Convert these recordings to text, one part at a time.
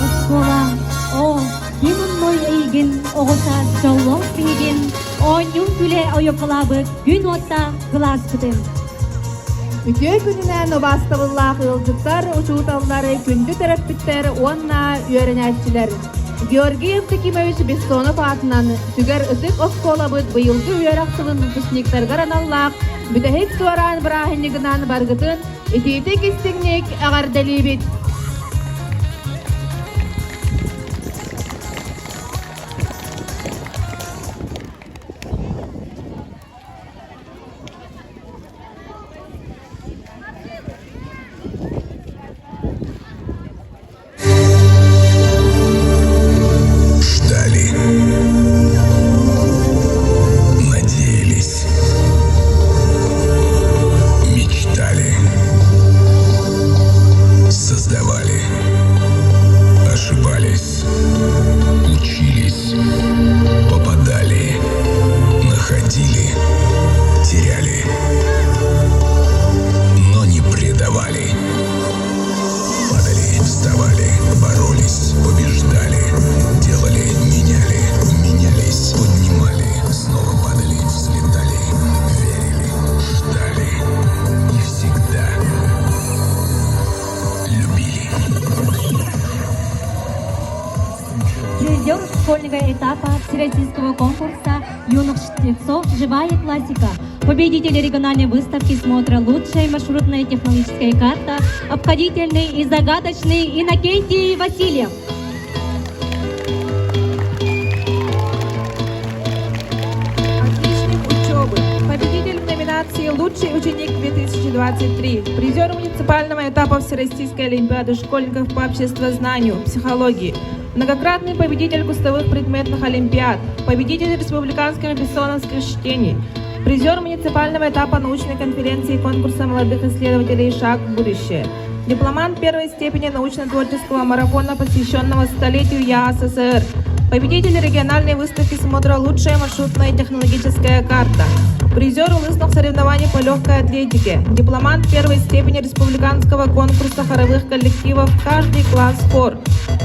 Оскуола, оо, ким онной эйигин оҕо саас дьоллоох биһигин оонньуу күлэ ойоколаабыт күн уоттаах кылааспытын. Үтүө күнүнэн убаастабыллаах ыалдьыттар, учууталлар, күндү төрөппүттэр уонна үөрэнээччилэр! Георгий Евдокимович Бессонов аатынан сүгэр ытык оскуолабыт быйылгы үөрэх сылын выпускниктарыгар аналлаах бүтэһик туораан бырааһынньыгынан баргытын итиитик истиҥник эҕэрдэлиибит! Ждали. Надеялись. Мечтали. Создавали. Ошибались. Учились. Попадали. Находили. Теряли. Но не предавали. Падали, вставали, боролись, побеждали, делали, меняли, менялись, поднимали, снова падали, взлетали, верили, ждали и всегда любили. Призер школьного этапа Всероссийского конкурса юных чтецов «Живая классика», победитель региональной выставки смотра «Лучшая маршрутная технологическая карта», обходительный и загадочный Иннокентий Васильев. Отличник учебы. Победитель в номинации «Лучший ученик 2023», призер муниципального этапа Всероссийской олимпиады школьников по обществознанию, психологии, многократный победитель кустовых предметных олимпиад, победитель республиканских бессоновских чтений, Призер муниципального этапа научной конференции конкурса молодых исследователей «Шаг в будущее». Дипломант первой степени научно-творческого марафона, посвященного столетию ЯССР. Победитель региональной выставки смотра «Лучшая маршрутная технологическая карта». Призер улусных соревнований по легкой атлетике. Дипломант первой степени республиканского конкурса хоровых коллективов «Каждый класс хор».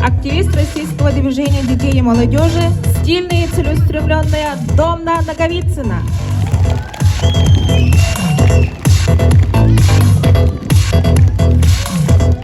Активист российского движения детей и молодежи, стильная и целеустремленная Домна Наговицына.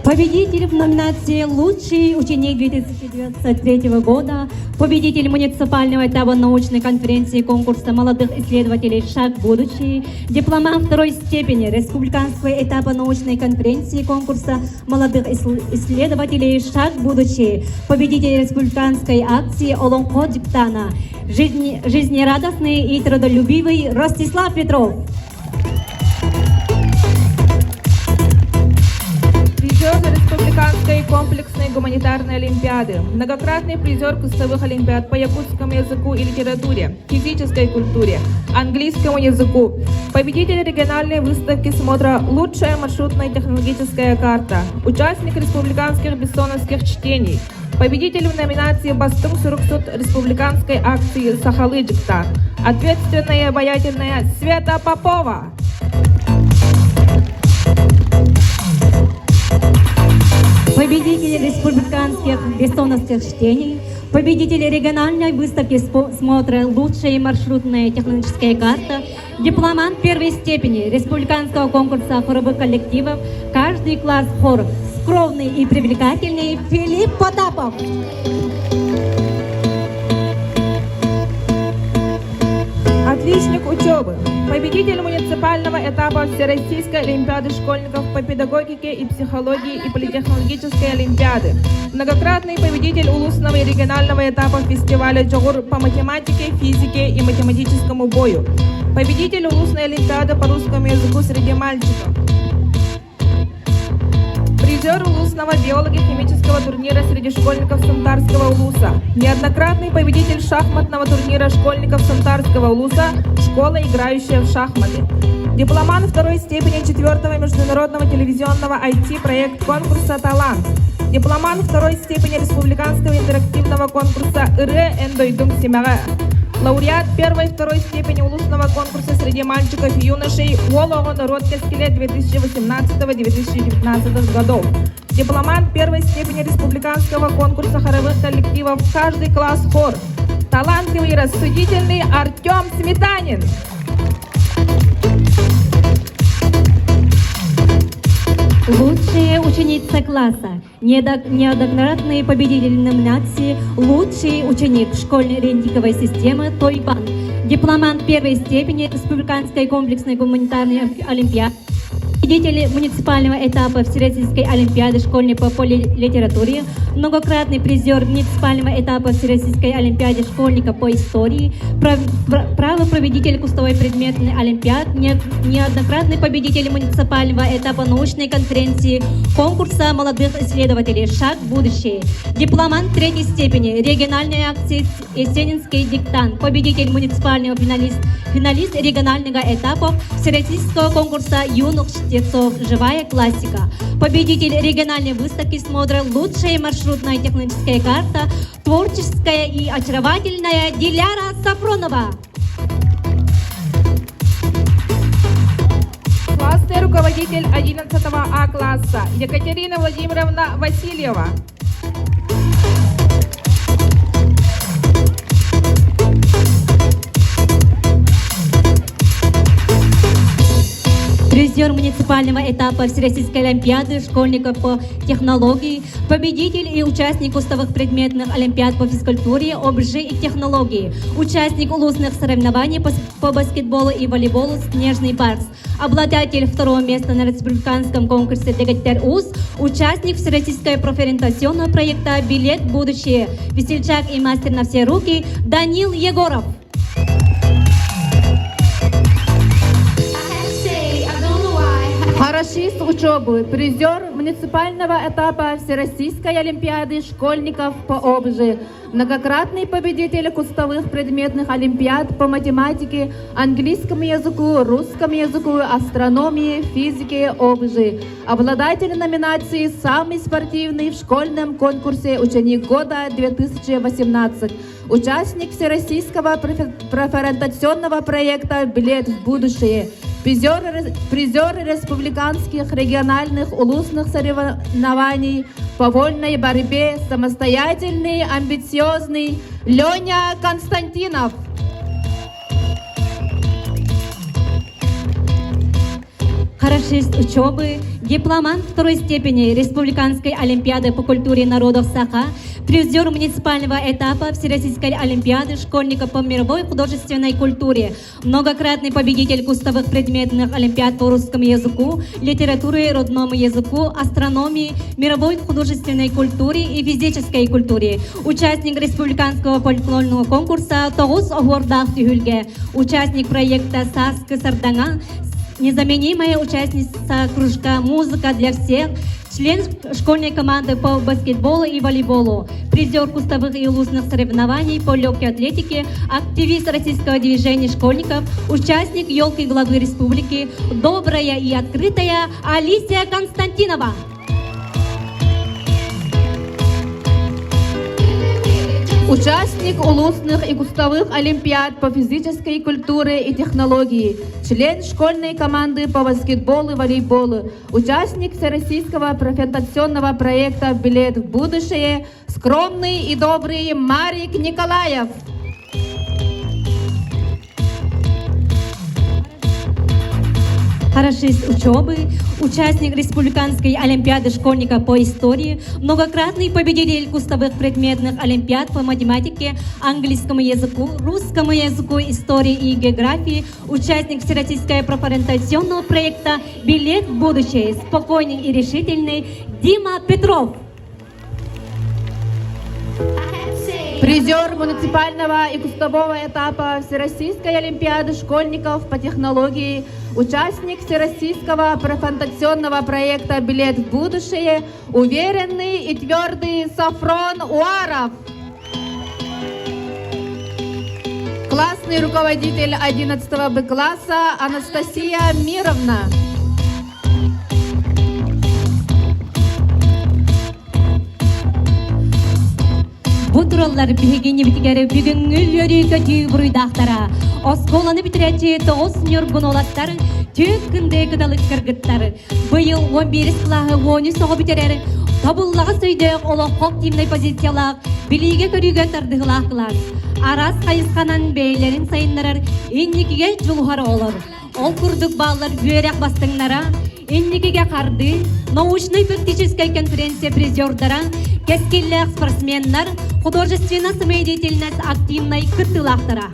Победитель в номинации «Лучший ученик 2023 года», победитель муниципального этапа научной конференции конкурса молодых исследователей «Шаг в будущее», дипломант второй степени республиканского этапа научной конференции конкурса молодых исследователей «Шаг в будущее», победитель республиканской акции «Олоҥхо дьыктаана», жизнерадостный и трудолюбивый Ростислав Петров. Призер Республиканской комплексной гуманитарной олимпиады, многократный призер кустовых олимпиад по якутскому языку и литературе, физической культуре, английскому языку, победитель региональной выставки смотра «Лучшая маршрутная технологическая карта», участник республиканских бессоновских чтений, победитель в номинации «Бастыҥ суруксут» республиканской акции «Сахалыы дьыктаан», ответственная и обаятельная Света Попова. Победители республиканских бессоновских чтений, победители региональной выставки смотра «Лучшая маршрутная технологическая карта», дипломант первой степени республиканского конкурса хоровых коллективов «Каждый класс хор», скромный и привлекательный Филипп Потапов. Отличник учебы. Победитель муниципального этапа Всероссийской олимпиады школьников по педагогике и психологии и политехнологической олимпиады. Многократный победитель улусного и регионального этапа фестиваля «Дьоҕур» по математике, физике и математическому бою. Победитель улусной олимпиады по русскому языку среди мальчиков. Призер улусного биолого-химического турнира среди школьников Сунтарского улуса. Неоднократный победитель шахматного турнира школьников Сунтарского улуса «Школа, играющая в шахматы». Дипломант второй степени четвертого международного телевизионного IT-проект конкурса «Талант». Дипломант второй степени республиканского интерактивного конкурса «Ырыа эн дойдуҥ симэҕэ». Лауреат первой и второй степени улусного конкурса среди мальчиков и юношей «Уол оҕо норуот кэскилэ» 2018-2019 годов. Дипломант первой степени республиканского конкурса хоровых коллективов «Каждый класс хор». Талантливый и рассудительный Артем Сметанин. Лучшая ученица класса, неоднократный победитель номинации «Лучший ученик школьной рейтинговой системы Тойбан», дипломант первой степени Республиканской комплексной гуманитарной олимпиады, победитель муниципального этапа Всероссийской олимпиады школьной по литературе, многократный призер муниципального этапа Всероссийской олимпиады школьника по истории, правопроведитель кустовой предметной олимпиад, неоднократный победитель муниципального этапа научной конференции конкурса молодых исследователей «Шаг в будущее», дипломант третьей степени региональной акции «Есенинский диктант», победитель муниципального финалист, финалист регионального этапа Всероссийского конкурса юных чтецов «Живая классика», победитель региональной выставки смотра «Лучшая маршрутная техническая карта», творческая и очаровательная Диляра Сафронова. Классный руководитель 11 А класса Екатерина Владимировна Васильева. Призер муниципального этапа Всероссийской олимпиады школьников по технологии, победитель и участник кустовых предметных олимпиад по физкультуре, ОБЖ и технологии, участник улусных соревнований по, по баскетболу и волейболу «Снежный барс», обладатель второго места на республиканском конкурсе «Дэгиттэр уус», участник Всероссийского профориентационного проекта «Билет в будущее», весельчак и мастер на все руки Данил Егоров. Хорошист учебы, призер муниципального этапа Всероссийской олимпиады школьников по ОБЖ, многократный победитель кустовых предметных олимпиад по математике, английскому языку, русскому языку, астрономии, физике, ОБЖ, обладатель номинации «Самый спортивный» в школьном конкурсе «Ученик года 2018», участник Всероссийского профориентационного проекта «Билет в будущее», призер республиканских, региональных, улусных соревнований по вольной борьбе, самостоятельный, амбициозный Леня Константинов. Хорошист учебы, дипломант второй степени Республиканской олимпиады по культуре народов Саха, призер муниципального этапа Всероссийской олимпиады школьников по мировой художественной культуре, многократный победитель кустовых предметных олимпиад по русскому языку, литературе, родному языку, астрономии, мировой художественной культуре и физической культуре, участник республиканского фольклорного конкурса «Тоҕус оһуордаах түһүлгэ», участник проекта «Сааскы сардаҥа», незаменимая участница кружка «Музыка для всех», член школьной команды по баскетболу и волейболу, призер кустовых и улусных соревнований по легкой атлетике, активист российского движения школьников, участник елки главы республики, добрая и открытая Алисия Константинова. Участник улусных и кустовых олимпиад по физической культуре и технологии, член школьной команды по баскетболу и волейболу, участник всероссийского профориентационного проекта «Билет в будущее», скромный и добрый Марик Николаев. Хорошист учебы, участник Республиканской олимпиады школьников по истории, многократный победитель кустовых предметных олимпиад по математике, английскому языку, русскому языку, истории и географии, участник Всероссийского профориентационного проекта «Билет в будущее», спокойный и решительный Дима Петров. Призер муниципального и кустового этапа Всероссийской олимпиады школьников по технологии, участник Всероссийского профориентационного проекта «Билет в будущее», уверенный и твердый Сафрон Уаров. Классный руководитель 11 Б класса Анастасия Мировна. Бу тураллар биһигини битигэр бүгүҥҥү үөрүү-көтүү буруйдаахтара. Оскуоланы бүтэрээччи тоҕус ньургун уолаттар, түөрт күндэ кыталык кыргыттар. Быйыл 11 кылааһы 13 оҕо бүтэрэр, тобуллаҕас өйдөөх олоххо активнай позициялаах, билиигэ-көрүүгэ тардыһыылаах кылаас. Араас хайысханан бэйэлэрин сайыннарар инникигэ дьулуһар оҕолор. Ол курдук бааллар үөрэх бастыҥнара, инникигэ хардыы, научнай-практическай конференция призердара, кэскиллээх спортсменнар, художественная самодеятельность активнай кыттыылаахтара.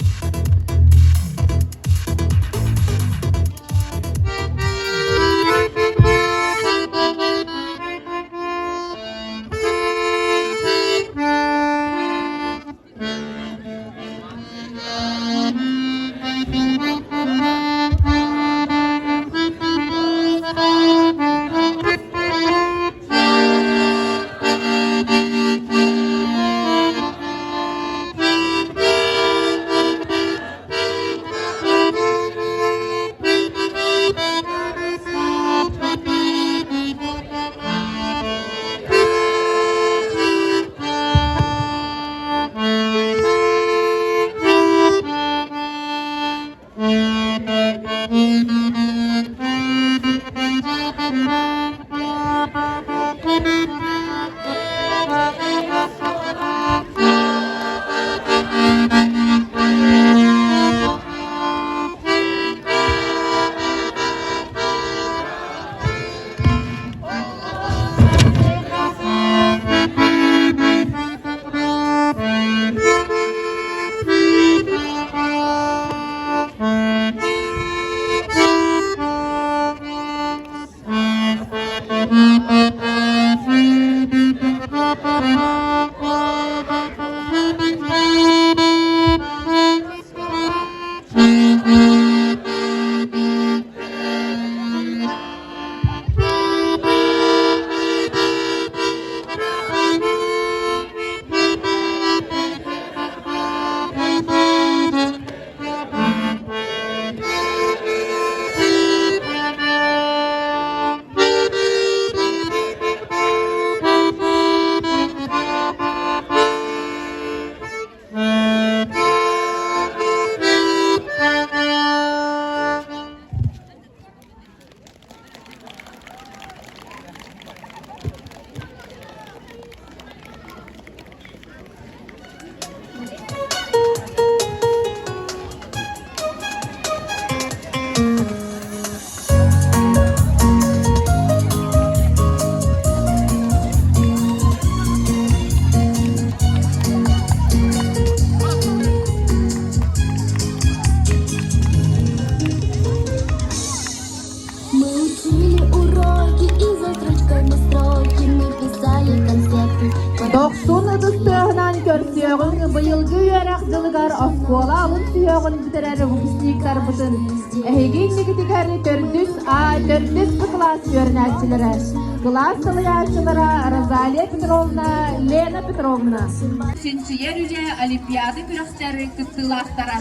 Дохсун ытыс тыаһынан көрсүөҕүҥ быйылгы үөрэх дьылыгар оскуола алын сүһүөҕүн бүтэрэр выпускниктарбытын. Эһиги иннигитигэр төрдүс А, төрдүс Б кылаас үөрэнээччилэрэ, кылаас салайааччылара Розалия Петровна, Лена Петровна. Чинчийэр үлэ Олимпиада күрэхтэр кыттыылаахтара.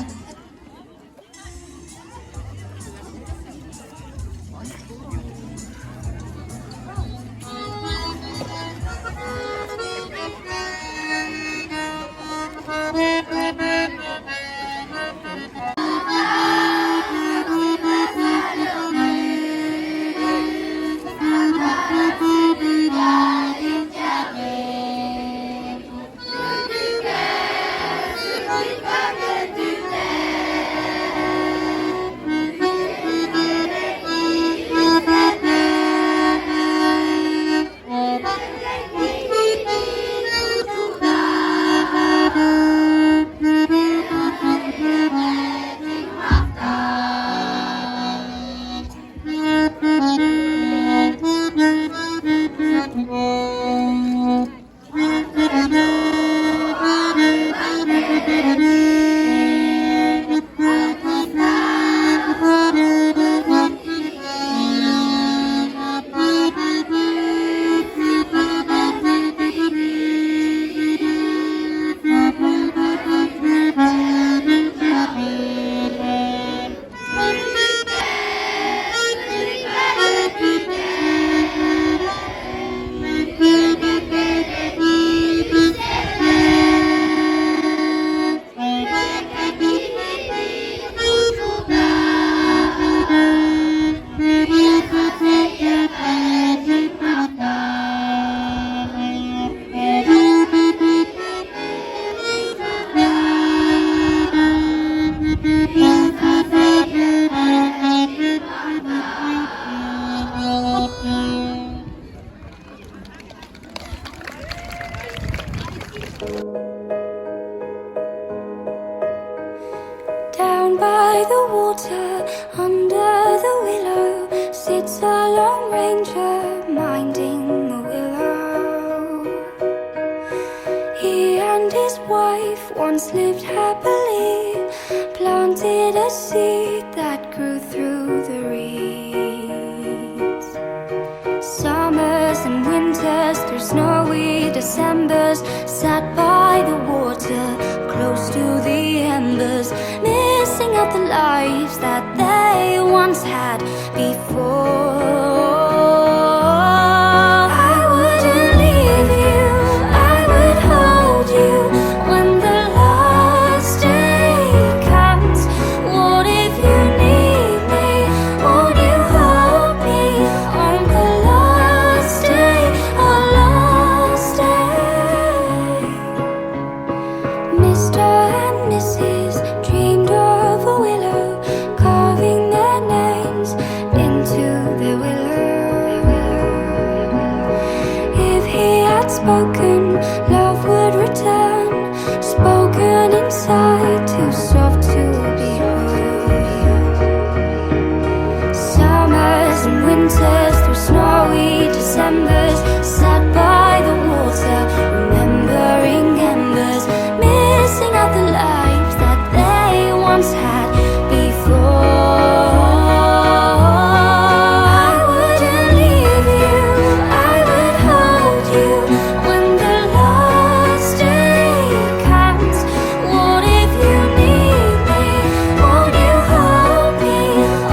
Down by the water, under the willow, sits a lone ranger minding the willow. He and his wife once lived happily, planted a seed that grew through the reeds. Summers and winters through snowy Decembers, sat by the water, close to the embers, missing out the lives that they once had before. I wouldn't leave you, I would hold you when the last day comes. What if you need me? Won't you hold me on the last day, our last day? Mr. and Mrs. dreamed of a willow, carving their names into the willow. If he had spoken, love would return, spoken inside, too soft to be heard. Summers and winters through snowy Decembers, sat by the water, remembering embers, missing out the lives that they once had before. I wouldn't leave you, I would hold you when the last day comes. What if you need me? Won't you hold me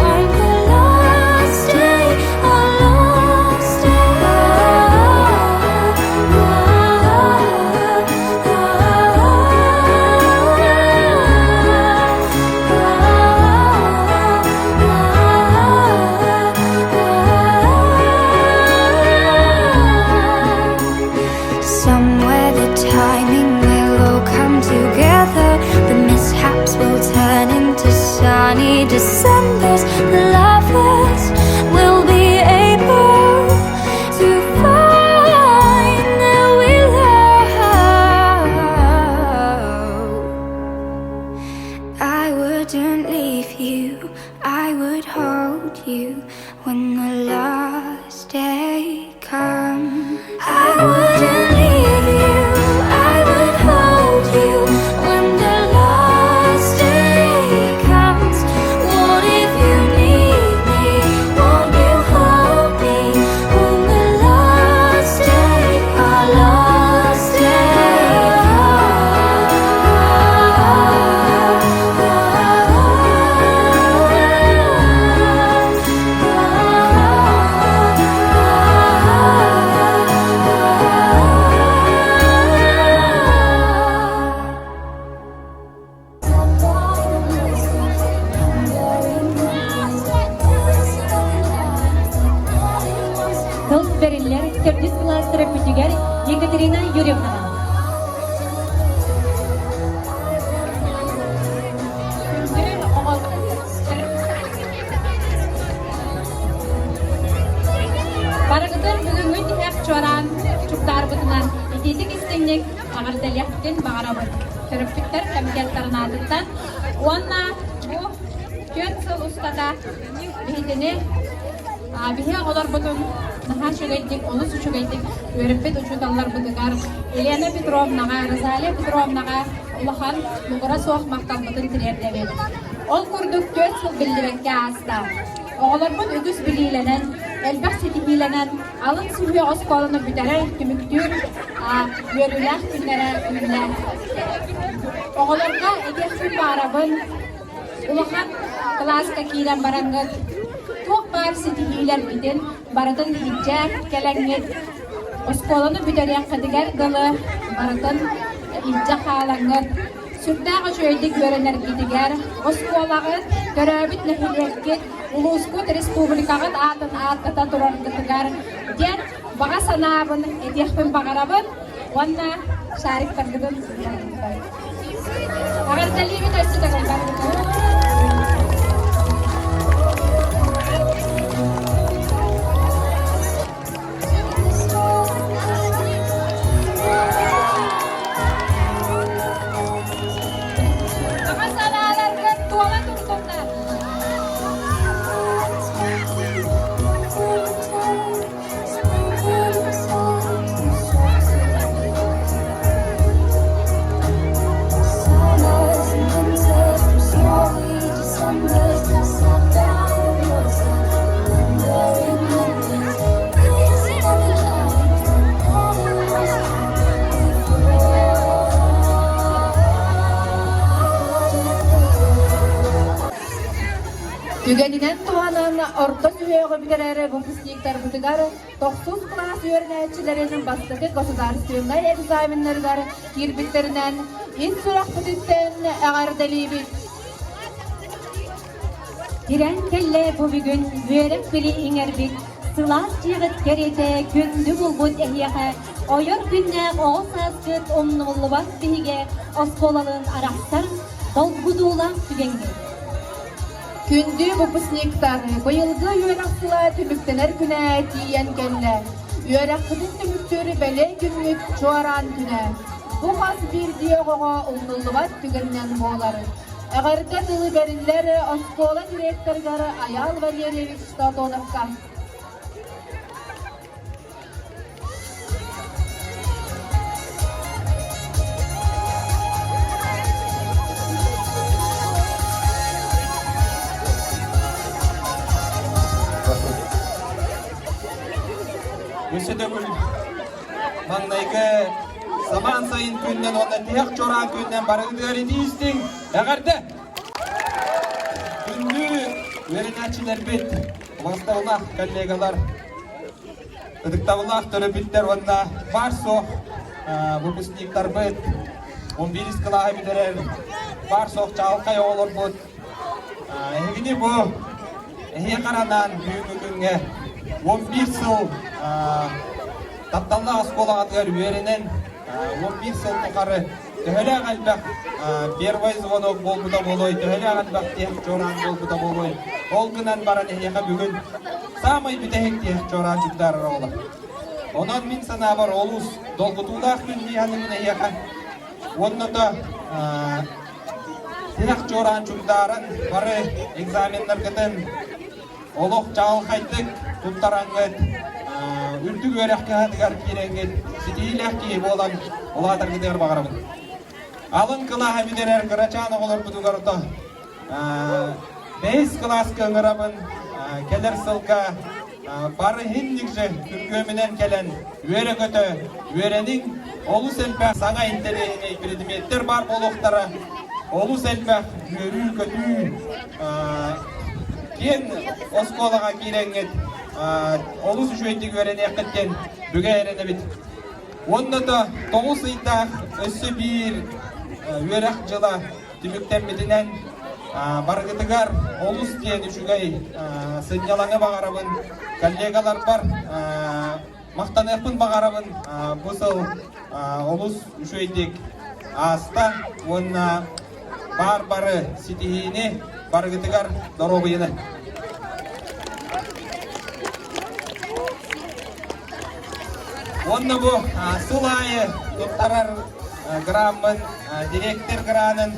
on the last day, our last day? Somewhere the timing will all come together. The mishaps will turn into sunny Decembers. The lovers will be able to find their willow. I wouldn't leave you, I would hold you when the last day comes. come. I wouldn't leave you, I would hold you when the last day comes. What if you need me? Won't you hold me when the last day, our last day? Тыл бэриллэр төрдүс кылаас төрөппүтүгэр Екатерина Юрьевнаҕа. Барыгытын бүгүҥҥү тиһэх чуораан чуктаарбытынан итиитик истиҥник эҕэрдэлиэхпитин баҕарабыт. Төрөппүттэр комитеттарын аатыттан уонна бу түөрт сыл устата биһигини биһи оҕолорбутун наһаа үчүгэйдик, олус үчүгэйдик үөрэппит учууталларбытыгар Елена Петровнаҕа, Розалия Петровнаҕа улахан муҥура суох махталбытын тириэрдэбит. Ол курдук түөрт сыл биллибэккэ ааста. Оҕолорбут үгүс билиилэнэн, элбэх ситиһиилэнэн, алын сүһүөх оскуоланы бүтэрэр, түмүктүүр үөрүүлээх күннэрэ үүннэ. Оҕолорго этиэхпин баҕарабын, улахан кылааска киирэн бараҥҥыт, туох баар ситиһиилэргитин барытын илдьэ кэлэҥҥит, оскуоланы бүтэриэххитигэр дылы барытын илдьэ хаалаҥҥыт, сүрдээх үчүгэйдик үөрэнэргитигэр, оскуолаҕыт, төрөөбүт нэһилиэккит, улуускут, республикаҕыт аатын ааттата тураргытыгар диэн баҕа санаабын этиэхпин баҕарабын уонна шариктаргытын Эҕэрдэлиибит өссө төгүл Баҕа санааларгыт туола турдуннар! Түгэнинэн туһанан орто сүһүөҕү бүтэрэр выпускниктарбытыгар тохсус кылаас үөрэнээччилэрин бастакы государственнай экзаменнарыгар киирбиттэринэн ис сүрэхпититтэн эҕэрдэлиибит! Тирэн кэллэ бу бүгүн үөрэх били иҥэрбит, сылаас дьиэҕит кэриэтэ күндү булбут эһиэхэ ойор күннээх оҕо сааскыт умнуллубат биһигэ оскуолалыын арахсар долгутуулаах түгэҥҥит. Күндү выпускниктар, быйылгы үөрэх сыла түмүктэнэр күнэ тиийэн кэллэ. Үөрэххитин түмүктүүр бэлиэ күммүт чуораан күнэ. Бу хас биирдии оҕоҕо умнуллубат түгэнинэн буолар. Эҕэрдэ тылы бэриллэр оскуола директорыгар Айаал Валерьевич Платоновка. Өссө төгүл маҥнайгы самаан сайын күнүнэн уонна тиһэх чуораан күнүнэн барыгытыгар итии-истиҥ эҕэрдэ! Күндү үөрэнээччилэрбит, убастабыллаах коллегалар, ытыктабыллаах төрөппүттэр уонна баар-суох выпускниктарбыт, 11 кылааһы бүтэрэр баар-суох чаҕылхай оҕолорбут, эһигини бу эһиэхэ анаан бүгүҥҥү күҥҥэ 11 сыл тапталлаах оскуолаҕытыгар үөрэнэн 11 сыл тухары төһөлөөх элбэх первый звонок буолбута буолуой, төһөлөөх элбэх тиһэх чуораан буолбута буолуой. Ол гынан баран эһиэхэ бүгүн саамай бүтэһик тиһэх чуораан чугдаарар оҕолор. Онон мин санаабар олус долгутуулаах күн дии саныыбын эһиэхэ. Уонна да тиһэх чуораан чугдааран бары экзаменнаргытын олох чаҕылхайдык туттараҥҥыт. үрдүк үөрэх кыһатыгар киирэҥҥит ситиһиилээх киһи буолан улаатаргытыгар баҕарабын. Алын кылааһы бүтэрэр кырачаан оҕолорбутугар ото бэһис кылааска ыҥырабын кэлэр сылга бары иһинник же күргүөмүнэн кэлэн үөрэ-көтө үөрэниҥ олус элбэх саҥа интэриэһинэй предметтэр баар буолуохтара олус элбэх үөрүү-көтүү киэҥ оскуолаҕа киирэҥҥит олус үчүгэйдик үөрэниэххит диэн бүгэ эрэнэбит. Уонна да 9 ыйдаах өссө биир үөрэх дьыла түмүктэммитинэн барыгытыгар олус диэн үчүгэй сынньалаҥы баҕарабын. Коллегаларбар махтаныахпын баҕарабын. Бу сыл олус үчүгэйдик ааста уонна баар бары ситиһиини барыгытыгар доруобуйаны. Уонна бу сыл аайы туттарар граммын, директор гранын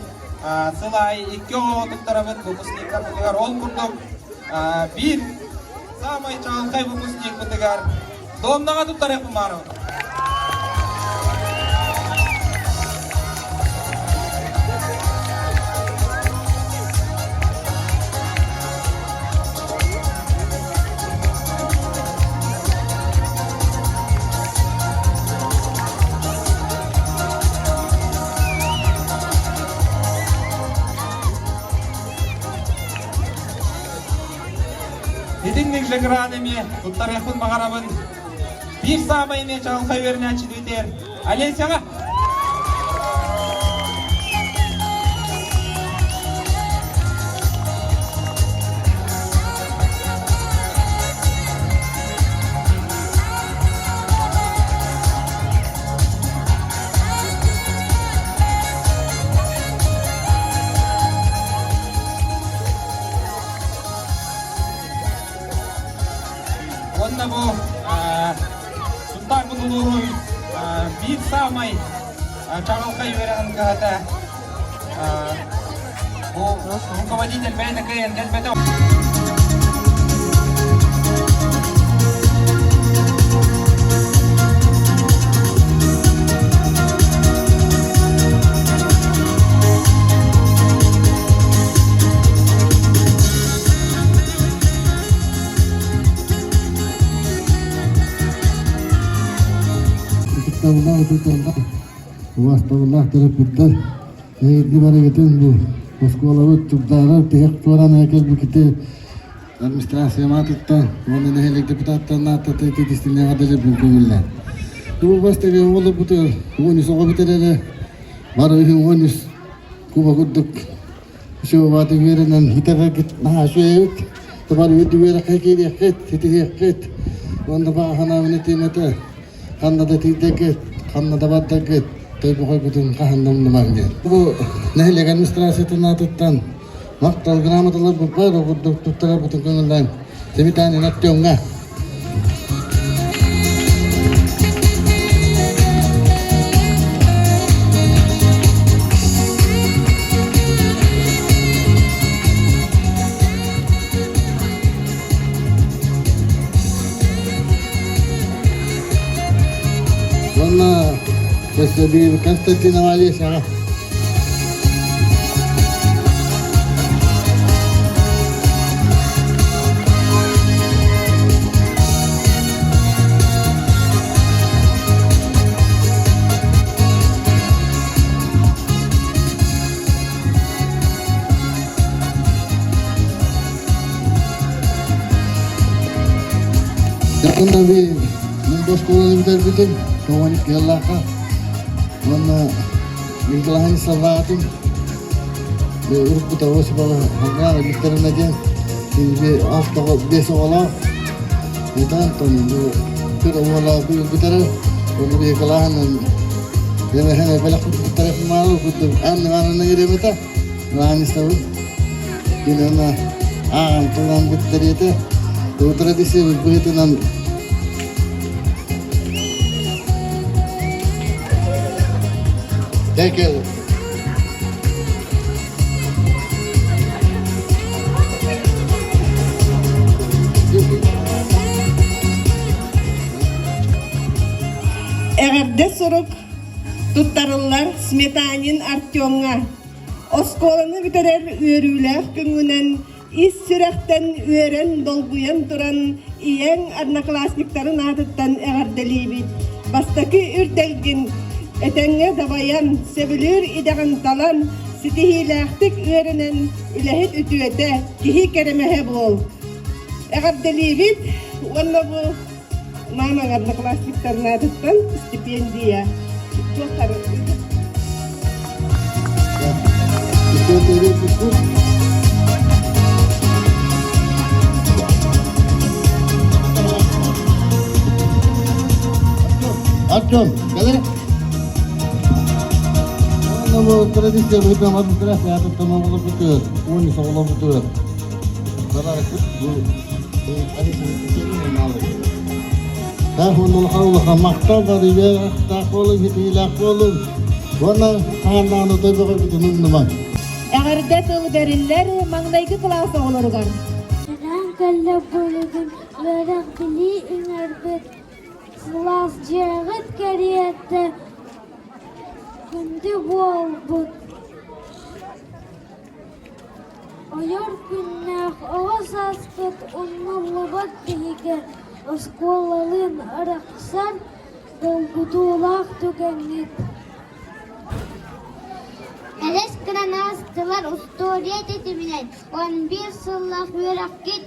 сыл аайы икки оҕоҕо туттарабыт выпускниктарбытыгар. Ол курдук биир саамай чаҕылхай выпускникпытыгар Домнаҕа туттарыахпын баҕарабын. Итинник гран эмиэ туттарыахпын баҕарабын. Биир саамай эмиэ чаҕылхай үөрэнээччитибитигэр Олесяҕа! Уонна бу Сунтаар улууһун биир саамай чаҕылхай үөрэҕин кыһата бу руководитель бэйэтэ кыайан кэлбэтэ. Ытыктабыллаах учууталлар, убаастабыллаах төрөппүттэр, эһиги барыгытын бу оскуолабыт чугдаарар тиһэх туораан кэлбиккити администрация аатыттан уонна нэһилиэк депутаттарын ааттата ититистиннэҕэ дэлэрбин көҥүллээн. Бу бастакы оҕолорбутугар 13 оҕо бүтэрэрэ, бары 13 куба курдук Все үөрэнэн итэҕэгит наһаа үчүгэйбит. Табар үрдүк үөрэххэ киириэххит, ситиһиэххит. Уонна баҕа санаабын этиэм этэ. Ханна да тиийдэргит, ханна да бардаргыт, тойбохойгутун хаһан да умнумаҥ диэн. Бу нэһилиэк администрациятын аатыттан махтал грамоталарбыт бар, ол курдук туттарарбытын көҥүллээн Сэмитаанин Артемҥа. Уонна өссө биир Константинова Олесяҕа. Якында би мен оскуоланы бүтэрбитим, 92 сыллаахха. Уонна Николай Саллаатын уруккута Осипова Хангаара Викторовна диэн киниби алта биэс оҕолоох. Итантон бу кыр уола бүтэрэр, оны Николаһынан Эмэһэн бэлэх тарапымаалы курдук Анна Ивановна иремета, Ланисабын. Кинена ааҕан тылан бүттэриэтэ. Традиция быһыытынан Tekel. Эҕэрдэ сурук туттарыллар Сметанин Артемҥа. Оскуоланы бүтэрэр үөрүүлээх күҥҥүнэн ис сүрэхтэн үөрэн, долгуйан туран ийэҥ одноклассниктарын аатыттан эҕэрдэлиибит. Бастакы үрдэлгин этэҥҥэ дабайан, сөбүлүүр идэҕин талан, ситиһиилээхтик үөрэнэн, үлэһит үтүөтэ, киһи кэрэмэһэ буол. Эҕэрдэлиибит уонна бу Мамаҥ одноклассниктарын аатыттан стипендия. Артем, кэлэр. Бу традиция быһыытынан администрация аатыттан оҕолорбутугар, уонна оҕолорбутугар Улахан махтал барыйыахтаах буолуҥ, ситиилээх буолуҥ уонна хааннааны тойбоҕойбутун умнумаҥ. Эҕэрдэ тыл бэриллэр маҥнайгы кылаас оҕолоругар. Төрөөн кэллэ буолугун үөрэх билии иҥэрбит сылаас дьиэҕит кэриэтэ күндү буолбут. Ойор күннээх оҕо сааспыт умнуллубат биһигэ оскуолалыын арахсар долгутуулаах түгэҥҥит. Элэс гынан аастылар устуоруйа тэтиминэн 11 сыллаах үөрэххит.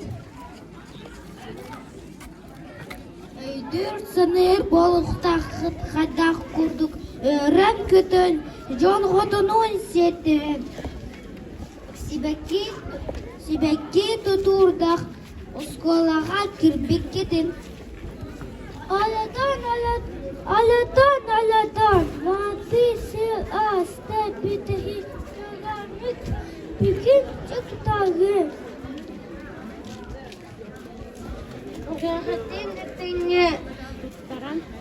Өйдүүр-саныыр буолуохтааххыт хайдах курдук өрөн-көтөн, дьон хотунуун сиэттиһэн Сибэкки, сибэкки тутуурдаах оскуолаҕа киирбиккитин Олотон, олотон, олотон, мааты сыл ааста бүтэһик тураммыт бүгүн дьуктаҕы Угаһатын этэҥҥэ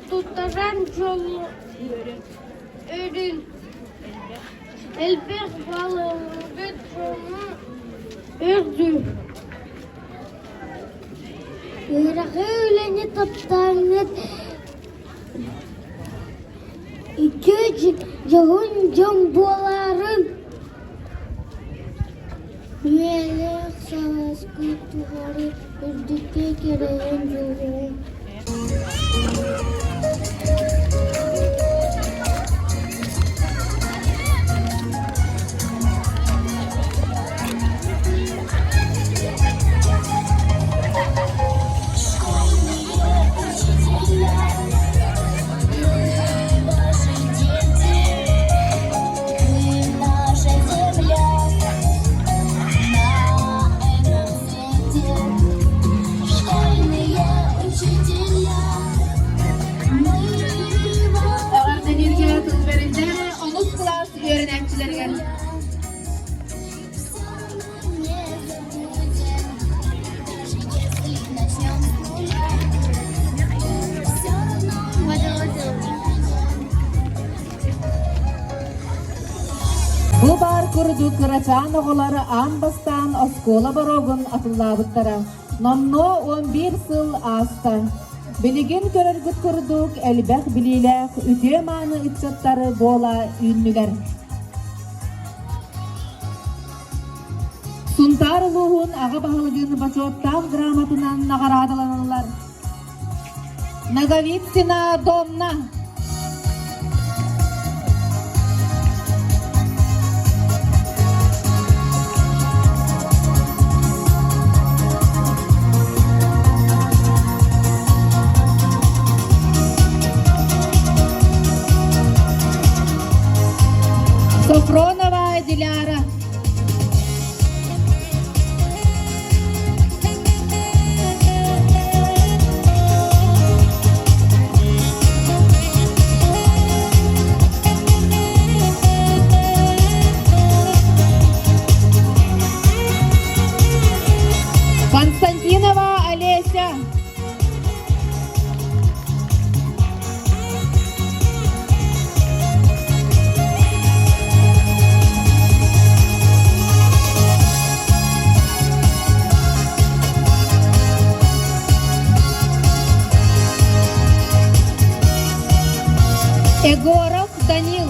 туттаран дьолу өрүн Элбэх балыгы дьону үрдүк Үөрэҕи үлэни таптааҥҥыт үтүө дьоһун дьон буолаарыҥ Үйэлээх сааскыт тухары үрдүккэ кэрэйэн дьулуһуҥ Эҕэрдэлииргэ тыл бэриллэр онус кылаас үөрэнээччилэригэр. Бу баар курдук кырачаан оҕолор аан бастаан оскуола боруогун атыллаабыттара. Номнуо 11 сыл ааста. Билигин көрөргүт курдук элбэх билиилээх үтүө-мааны ыччаттар буола үүннүлэр. Сунтаар улууһун аҕа баһылыгын бочуоттаах грамотынан наҕараадаланаллар. Наговицына Домна. Софронова Диляра. Егоров Данил.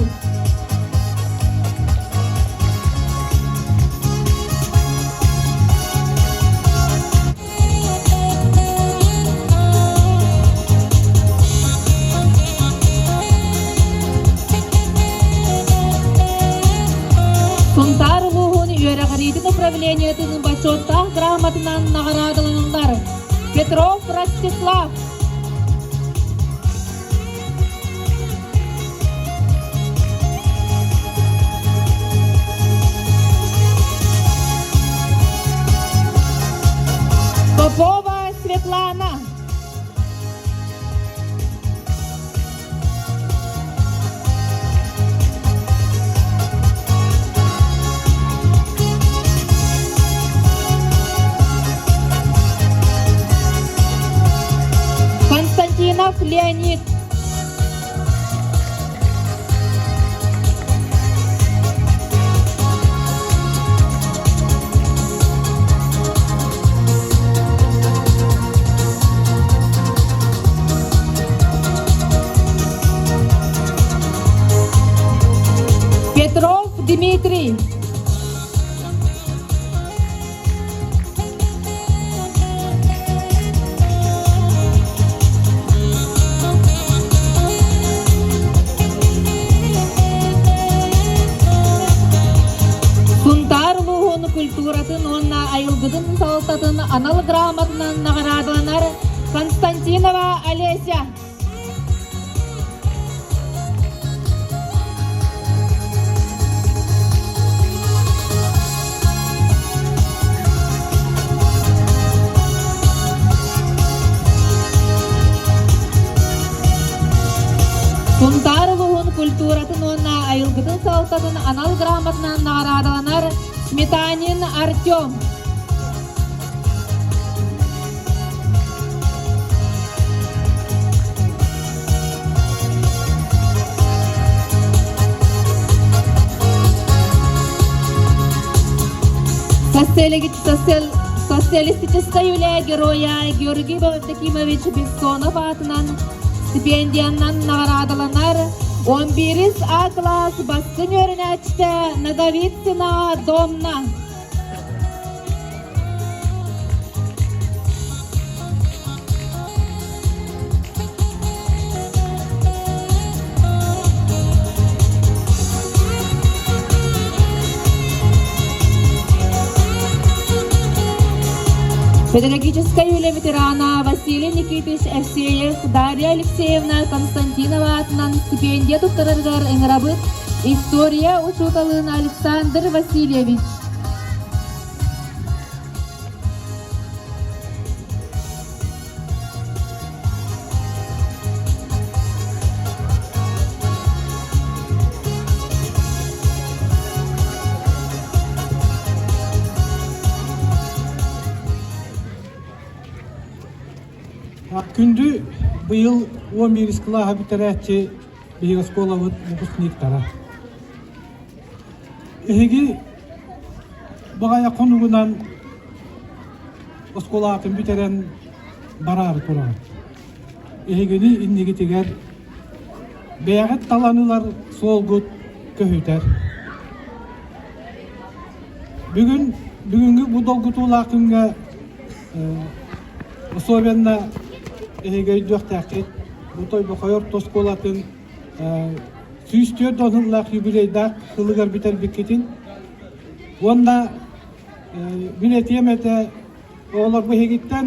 Сунтаар улууһун үөрэҕириитин управлениетын бочуоттаах грамотынан наҕараадаланыллар Петров Ростислав. Попова Светлана. Константинов Леонид. Петров Дмитрий. Сунтаар улууһун культуратын уонна айылгытын салалтатын анал грамотанан наҕараадаланар Константинова Олеся. Сунтаар улууһун культуратын уонна айылгытын салалтатын анал грамотанан наҕараадаланар Сметанин Артем. Социалистическай үлэ геройа Георгий Евдокимович Бессонов аатынан стипендиянан наҕараадаланар 11 А класс бастыҥ үөрэнээччитэ Наговицына Домна. Педагогическай үлэ ветерана Василий Никитич Евсеев Дарья Алексеевна Константинова аатынан стипендия туттарарыгар ыҥырабыт история учууталын Александр Васильевич. Күндү быйыл 11 кылааһы бүтэрээччи биһиги оскуолабыт выпускниктара. Эһиги баҕайа хонугунан оскуолаатын бүтэрэн бараары тураҕыт. Эһигини иннигитигэр бэйэҕит талан ылар суолгут көһүтэр. Бүгүн бүгүҥҥү бу долгутуулаах күҥҥэ особенно эһиги өйдүөхтээххит бу Тойбохой орто оскуолатын 104 сыллаах юбилейдаах сылыгар бүтэрбиккитин уонна мин этиэм этэ оҕолор бу эһигиттэн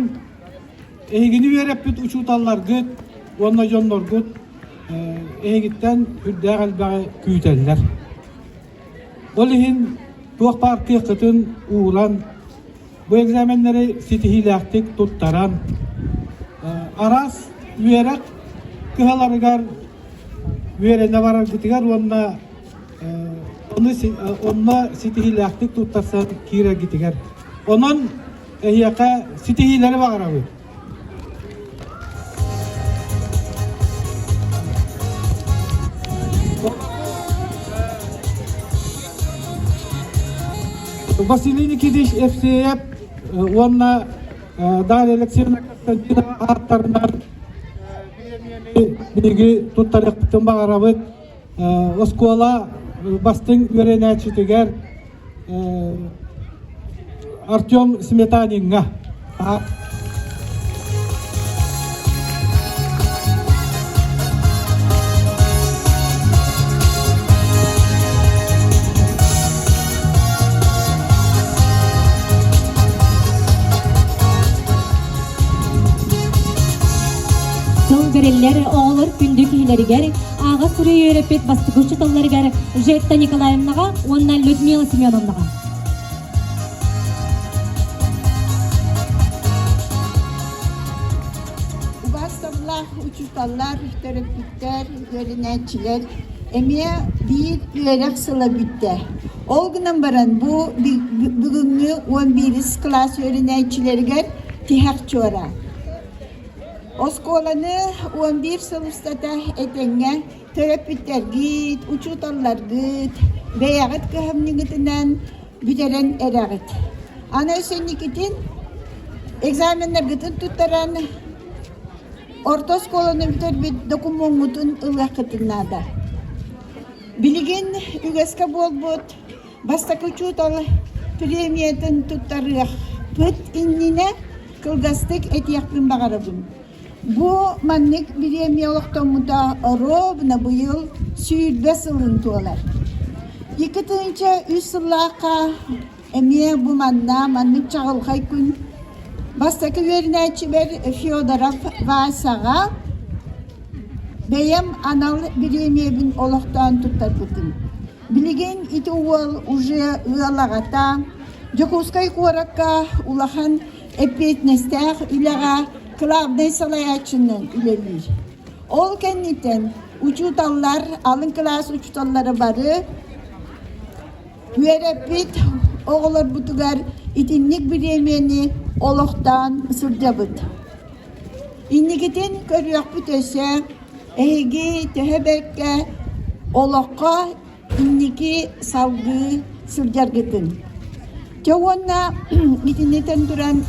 эһигини үөрэппит учууталларгыт уонна дьонноргут эһигиттэн үрдээх элбэҕи күүтэллэр. Ол иһин туох баар кыаххытын ууран бу экзаменнары ситиһиилээхтик туттаран араас үөрэх кыһаларыгар үөрэнэ бараргытыгар уонна онно ситиһиилээхтик туттарсан киирэргитигэр. Онон эһиэхэ ситиһиилэри баҕарабыт. Василий Никитич Евсеев уонна Дарья Алексеевна Константинова ааттарынан бириэмийэни биһиги туттарыахпытын баҕарабыт. Оскуола бастыҥ үөрэнээччитигэр Артем Сметаниҥҥа. Сыл бэриллэр оҕолор күндү киһилэригэр ааҕа суруйа үөрэппит бастакы учууталларыгар Жетта Николаевнаҕа уонна Людмила Семеновнаҕа. Убаастабыллаах учууталлар, төрөппүттэр, үөрэнээччилэр эмиэ биир үөрэх сыла бүттэ. Ол гынан баран бу бүгүҥҥү 11 кылаас үөрэнээччилэригэр тиһэх чуора. Оскуоланы 11 сыл устата этэҥҥэ төрөппүттэргит, учууталларгыт, бэйэҕит кыһамньыгытынан бүтэрэн эрэҕит. Аны өссө экзаменнаргытын туттаран орто оскуоланы бүтэрбит докумуоҥҥутун ылыаххытын наада. Билигин үгэскэ буолбут бастакы учуутал премиятын туттарыахпыт иннинэ кылгастык этиэхпин баҕарабын. Бу маннык бириэмийэ олохтоммута ровно быйыл 20 сылын туолар. 2003 сыллаахха эмиэ бу манна маннык чаҕылхай күн бастакы үөрэнээччибэр Федоров Васяҕа бэйэм анал бириэмийэбин олохтоон туттарбытым. Билигин ити уол уже ыал аҕата, Дьокуускай куоракка улахан эппиэтинэстээх үлэҕэ кылаабынай салайааччынан үлэлиир. Ол кэнниттэн учууталлар, алын кылаас учууталлара бары үөрэппит оҕолорбутугар итинник бириэмийэни олохтоон сылдьабыт. Инникитин көрүөхпүт өссө эһиги төһө бэркэ олоххо инники салгыы сылдьаргытын. Дьэ уонна итиннитэн туран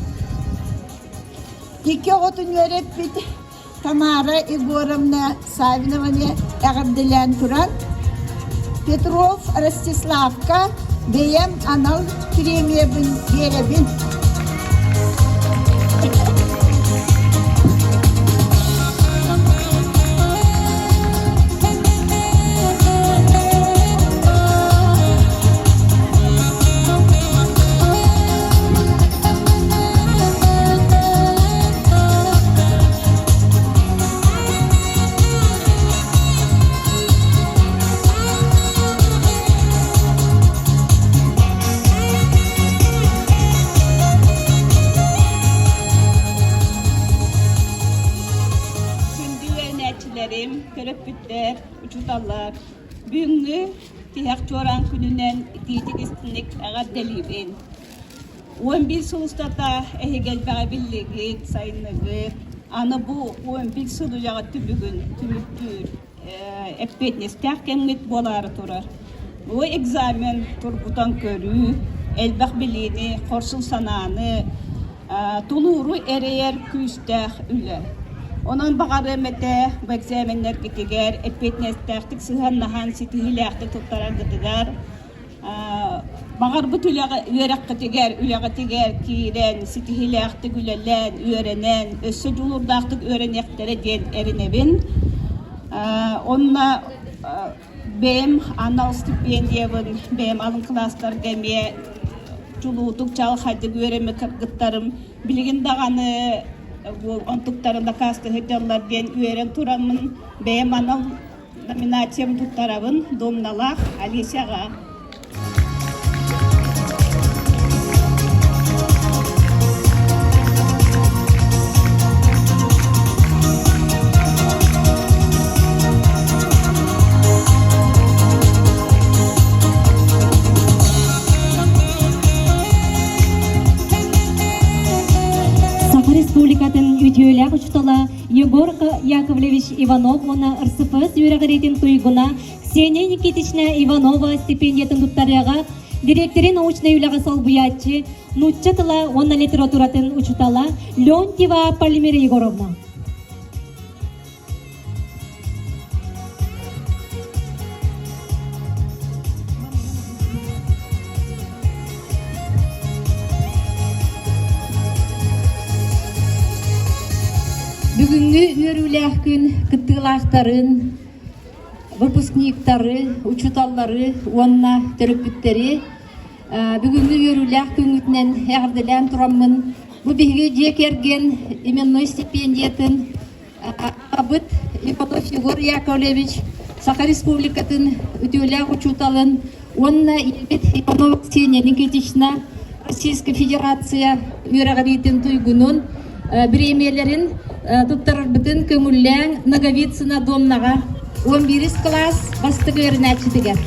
икки оҕотун үөрэппит Тамара Егоровна Савинованы эҕэрдэлээн туран Петров Ростиславка бэйэм анал премиябын биэрэбин. Күндү үөрэнээччилэрим, төрөппүттэр, учууталлар, бүгүҥҥү тиһэх чуораан күнүнэн итиитик-истиҥник эҕэрдэлиибин. 11 сыл устата эһиги элбэҕи биллигит, сайынныгыт. Аны бу 11 сыл үлэҕит түбүгүн түмүктүүр эппиэтинэстээх кэмҥит буолаары турар. Бу экзамен тургутан көрүү, элбэх билиини, хорсун санааны, тулууру эрэйэр күүстээх үлэ. Онон баҕарыам этэ бу экзаменнэргитигэр эппиэтинэстээхтик сыһыаннаһан ситиһиилээхтик туттараргытыгар, баҕарбыт үлэҕэ үөрэххитигэр, үлэҕитигэр киирэн, ситиһиилээхтик үлэлээн, үөрэнэн, өссө дьулуурдаахтык үөрэниэхтэрэ диэн эрэнэбин. Онно бэйэм анал стипендиябын бэйэм алын кылаастарга эмиэ чулуутук чаҕылхайдык үөрэммит кыргыттарым билигин даҕаны онтуктарын дакаастыы сылдьаллар диэн үөрэн тураммын бэйэм анал номинациям туттарабын Домналаах Алисяҕа. Саха Республикатын үтүөлээх учуутала Егор Яковлевич Иванов уонна РСФС үөрэҕириитин туйгуна Ксения Никитична Иванова стипендиятын туттарыаҕа дириэктэри научнай үлэҕэ солбуйааччы, нуучча тыла уонна литературатын учуутала Леонтьева Полимира Егоровна. Бүгүҥҥү үөрүүлээх күн кыттыылаахтарын, выпускниктары, учууталлары уонна төрөппүттэри бүгүҥҥү үөрүүлээх күҥҥүтүнэн эҕэрдэлээн тураммын, бу биһиги дьиэ кэргэн именной стипендиятын Абыт Ипатов Егор Яковлевич Саха Республикатын үтүөлээх учууталын уонна ийэбит Иванова Ксения Никитична Российская Федерация үөрэҕириитин туйгунун бириэмийэлэрин туттарарбытын көҥүллээн Ноговицына Домнаҕа 11 кылаас бастакы үөрэнээччитигэр.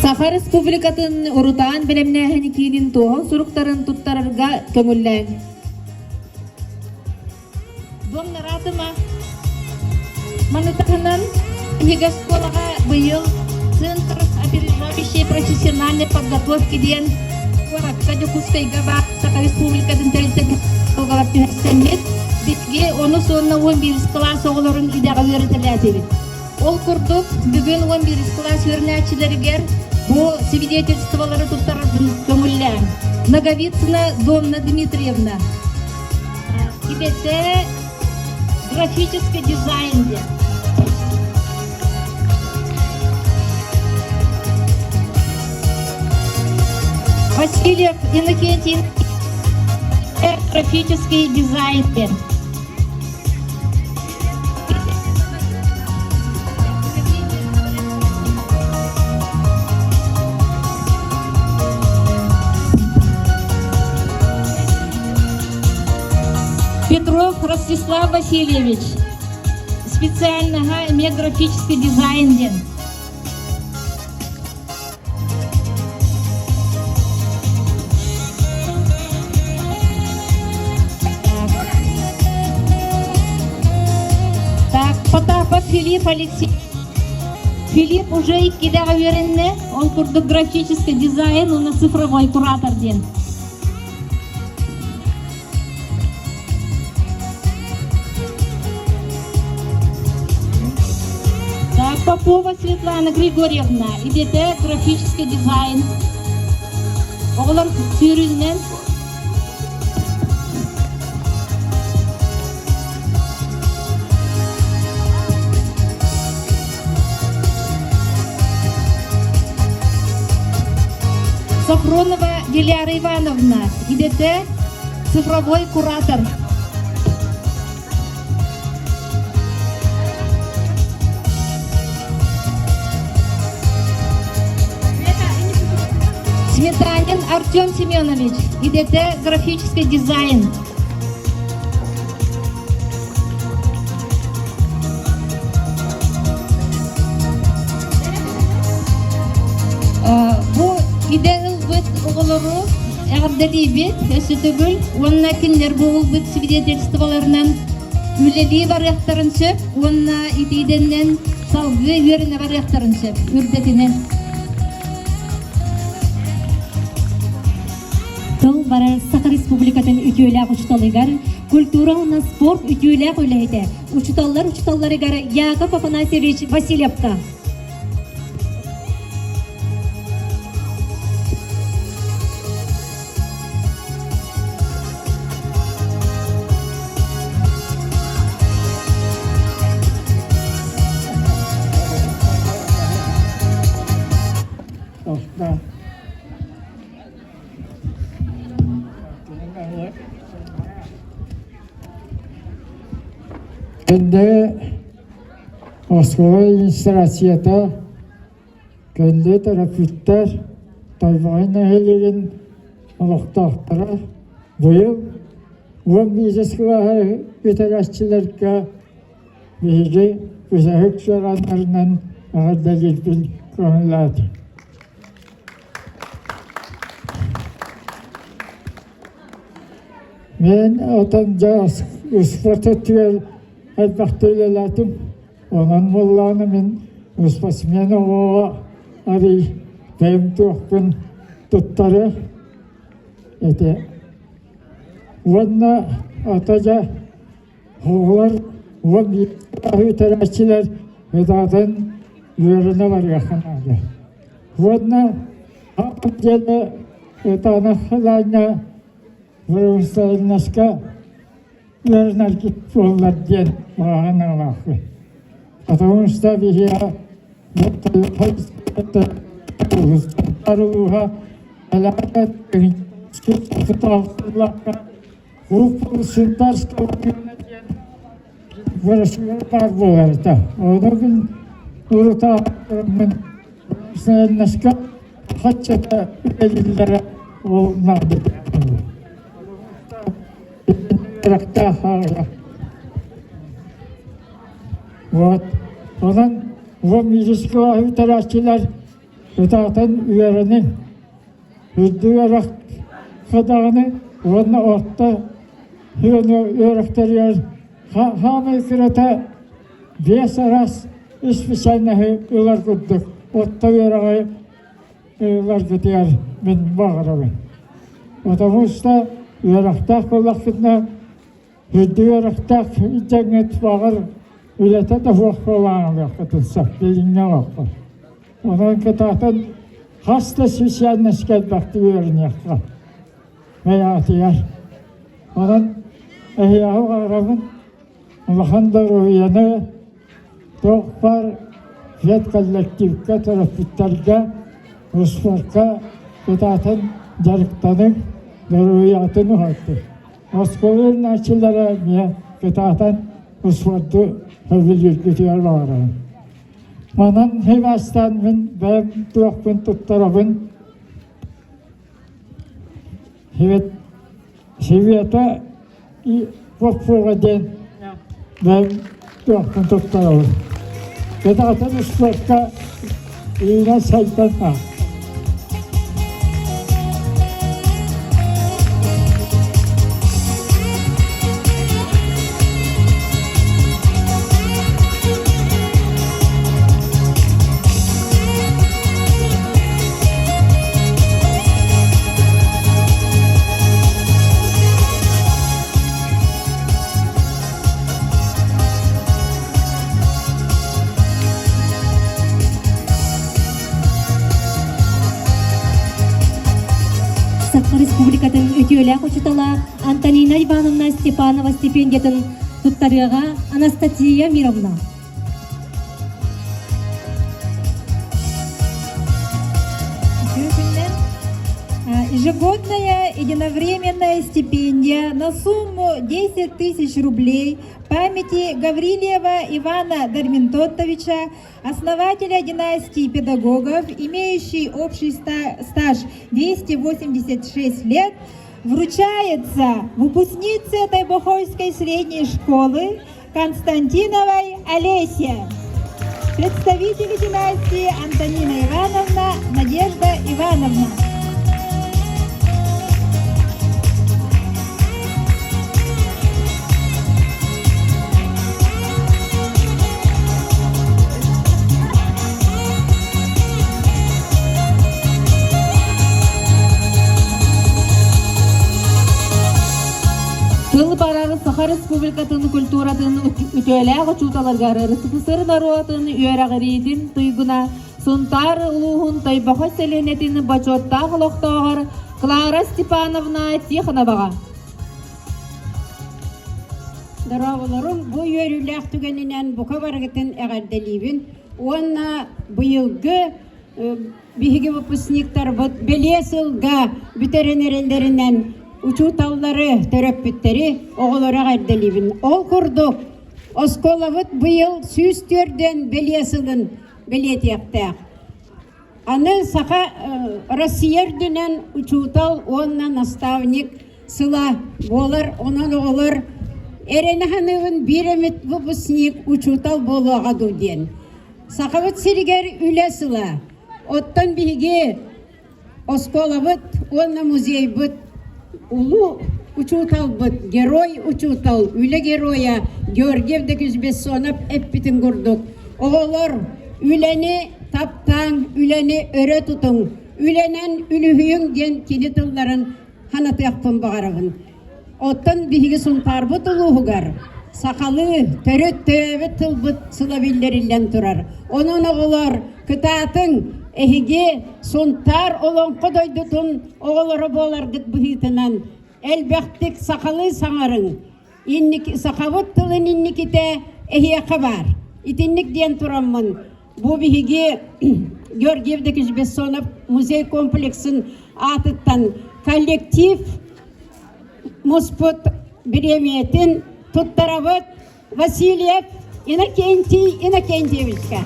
Саха Республикатын урутаан бэлэмнээһин киинин туоһун суруктарын туттарарга көҥүллээҥ. Домна Ратыма маны таһынан биһиги оскуолаҕа быйыл Центр опережающей профессиональной подготовки диэн куоракка Дьокуускайга баар Саха Республикатын тэрилтэтин оҕолор түһэрсэммит, биһиги онус уонна 11 кылаас оҕолорун идэҕэ үөрэтэлээтибит. Ол курдук, бүгүн 11 кылаас үөрэнээччилэригэр бу свидетельстволары туттарарбын көҥүллээҥ. Ноговицына Домна Дмитриевна, Идэтэ графический дизайн диэн. Васильев Иннокентий графический дизайн диэн. Петров Ростислав Васильевич, специального эмиэ графический дизайн диэн. Так, Потапов Филипп Алексеевич. Филипп уже иккидэҕэ үөрэннэ, ол курдук графический дизайн уонна цифровой куратор диэн. Так, Попова Светлана Григорьевна, идэтэ графический дизайн. Оҕолор сүүрүүнэн Сафронова Диляра Ивановна, идэтэ цифровой куратор. Сметанин Артем Семенович, идэтэ графический дизайн. Бу идэ ылбыт оҕолору эҕэрдэлиибит өссө төгүл уонна кинилэр бу ылбыт свидетельстволарынан үлэлии барыахтарын сөп уонна итиидэннэн салгыы үөрэнэ барыахтарын сөп үрдэтинэн. Тыл барар Саха Республикатын үтүөлээх учууталыгар, культура уонна спорт үтүөлээх үлэһитэ, учууталлар учууталларыгар Яков Афанасьевич Васильевка. Күндү оскуола администрацията, күндү төрөппүттэр, Тойбохой нэһилиэгин олохтоохторо быйыл 11 кылааһы бүтэрээччилэргэ биһиги бүтэһик чуорааннарынан эҕэрдэлиирбин көҥүллээтим. Мин отон дьэ успуорт өттүгэр элбэхтэ үлэлээтим. Онон буоллаҕына мин спортсмен оҕоҕо арый бэйэм туохпун туттары ити. Уонна ата дьэ оҕолор Уон үтэрээччилэр ытаатын үөрэнэ барыахха наада. Уонна диэни ытаана халаанньа промышленноска үөрэнэргит буоллар диэн баҕа санаалаахпын. Потому что биһиэхэ улууһа Баар буоларда. Ону мин урутаабын промышленноска хаччата үлэлииллэрэ ол наада. Вот. Онон уон бүтэрээччилэр ытаатан үөрэниҥ. Үрдүк үөрэх даҕаны уонна орто үөнү үөрэхтэригэр хаамай кырата биэс араас специальноһы ылар курдук орто үөрэҕи ыларгытыгар мин баҕарабын. Потому что үөрэхтээх буоллахпытына үрдүк үөрэхтээх дьаҥҥыт баҕар үлэтэ да суох буолаҕалыаххытын сөп билиҥҥэ олоххо. Онон кытаатан хас да специальность элбэхтик үөрэниэххэ бэйэҕитигэр. Онон эһиэхэ баҕарабын улахан доруобуйаны, туох баар педколлективка, төрөппүттэргэ, успуорка кытаатан дьарыктаныҥ, доруобуйаҕытын уһаттыҥ. Оскуола үөрэнээччилэрэ эмиэ кытаатан успуорду сөбүлүүргүтүгэр баҕарабын. Манан химастан мин бэйэм туохпун туттарабын. Света и Попова диэн бэйэм туохпун туттарабын. Кытаатан успуорка үүнэн сайдан Саха Республикатын үтүөлээх учуутала Антонина Ивановна Степанова стипендиятын туттарыаҕа Анастасия Мировна. Ежегодная единовременная стипендия на сумму 10 тысяч рублей памяти Гаврилиева Ивана Дарминтотовича, основателя династии педагогов, имеющий общий стаж 286 лет, вручается выпускнице Тайбухойской средней школы Константиновой Олесе. Представители династии Антонина Ивановна, Надежда Ивановна. Тыл барар Саха Республикатын культуратын үтүөлээх учууталарыгар РСФСР норуотун үөрэҕириитин туйгуна Сунтаар улууһун Тойбохо сэлиэнньэтин бочуоттаах олохтооҕор Клара Степановна Тихоноваҕа. Дорооболорум, бу үөрүүлээх түгэнинэн бука барыгытын эҕэрдэлиибин уонна быйылгы биһиги выпускниктарбыт бэлиэ сылга бүтэрэн эрэллэринэн учууталлары, төрөппүттэри, оҕолору эҕэрдэлиибин. Ол курдук, оскуолабыт быйыл 104 бэлиэ сылын бэлиэтиэхтээх. Аны Саха Россия үрдүнэн учуутал уонна наставник сыла буолар, онон оҕолор эрэнэ саныыбын биир эмит выпускник учуутал буолуоҕа дуу диэн. Сахабыт сиригэр үлэ сыла. Оттон биһиги оскуолабыт уонна музейбыт улуу учууталбыт, герой учуутал, үлэ геройа Георгий Евдокимович Бессонов эппитин курдук, оҕолор үлэни таптааҥ, үлэни өрө тутуҥ, үлэнэн үлүһүйүҥ диэн кини тылларын санатыахпын баҕарабын. Оттон биһиги Сунтаарбыт улууһугар сахалыы төрүт төрөөбүт тылбыт сыла биллэриллэн турар. Онон оҕолор кытаатыҥ, эһиги Сунтаар олоҥхо дойдутун оҕолоро буоларгыт быһыытынан элбэхтик сахалыы саҥарыҥ, инники сахабыт тылын инникитэ эһиэхэ баар. Итинник диэн тураммын бу биһиги Георгий Евдокич Бессонов музей комплексын аатыттан коллектив муспут бириэмийэтин туттарабыт Васильев Иннокентий Иннокентьевичка.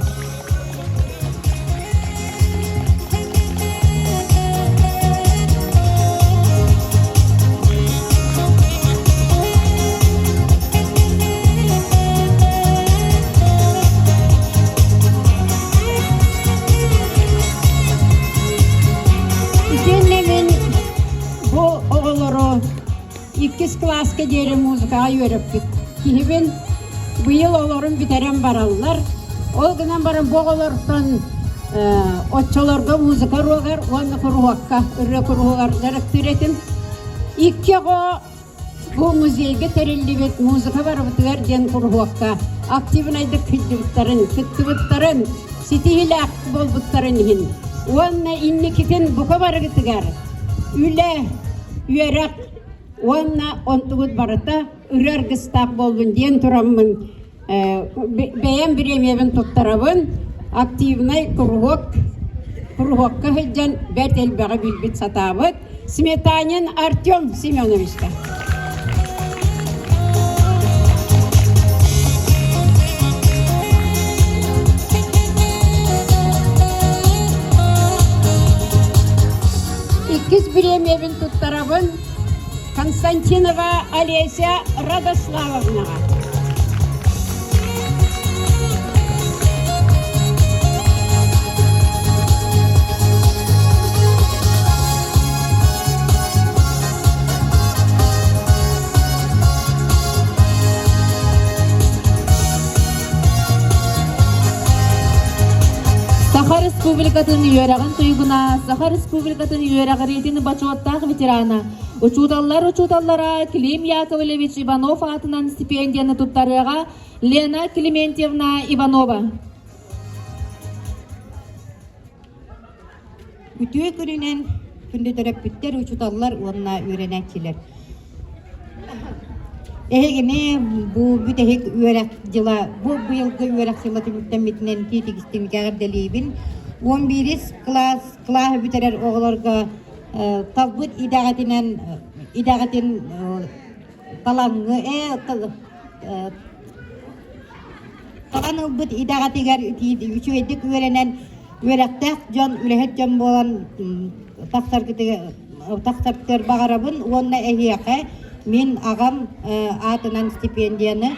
Итиннэ мин бу оҕолору иккис кылааска диэри музыкаҕа үөрэппит киһибин. Быйыл олорун бүтэрэн бараллар. Ол гынан баран бу оҕолортон оччолорго музыка уруогар уонна куруһуокка ырыа куруһуогар дьарыктыыр этим. Икки оҕо бу музейга тэриллибит музыка барыбытыгар диэн куруһуокка активнайдык кыттыбыттарын, кыттыбыттарын, ситиһиилээх буолбуттарын иһин уонна инникитин бука барыгытыгар үлэ, үөрэх уонна онтубут барыта ырыа аргыстаах буоллун диэн тураммын бэйэм бириэмийэбин туттарабын активнай куруһуок куруһуокка сылдьан бэрт элбэҕи билбит сатаабыт Сметанин Артем Семеновичка. Иккис бириэмийэбин туттарабын Константинова Олеся Радославовнаҕа. Саха Республикатын үөрэҕин туйгуна, Саха Республикатын үөрэҕириитин бочуоттаах ветерана, Учууталлар учууталлара Клим Яковлевич Иванов аатынан стипендияны туттарыаҕа Лена Климентьевна Иванова. Үтүө күнүнэн күндү төрөппүттэр, учууталлар уонна үөрэнээччилэр. Эһигини бу бүтэһик үөрэх дьыла, бу быйылгы үөрэх сыла түмүктэммитинэн тиитигистиҥ эҕэрдэлиибин. 11 кылаас кылааһы бүтэрэр оҕолорго талбыт идэҕитинэн идэҕитин талаҥҥы талан ылбыт идэҕитигэр үчүгэйдик үөрэнэн үөрэхтээх дьон үлэһит дьон буолан тахсаргытыгар баҕарабын уонна эһиэхэ мин аҕам аатынан стипендияны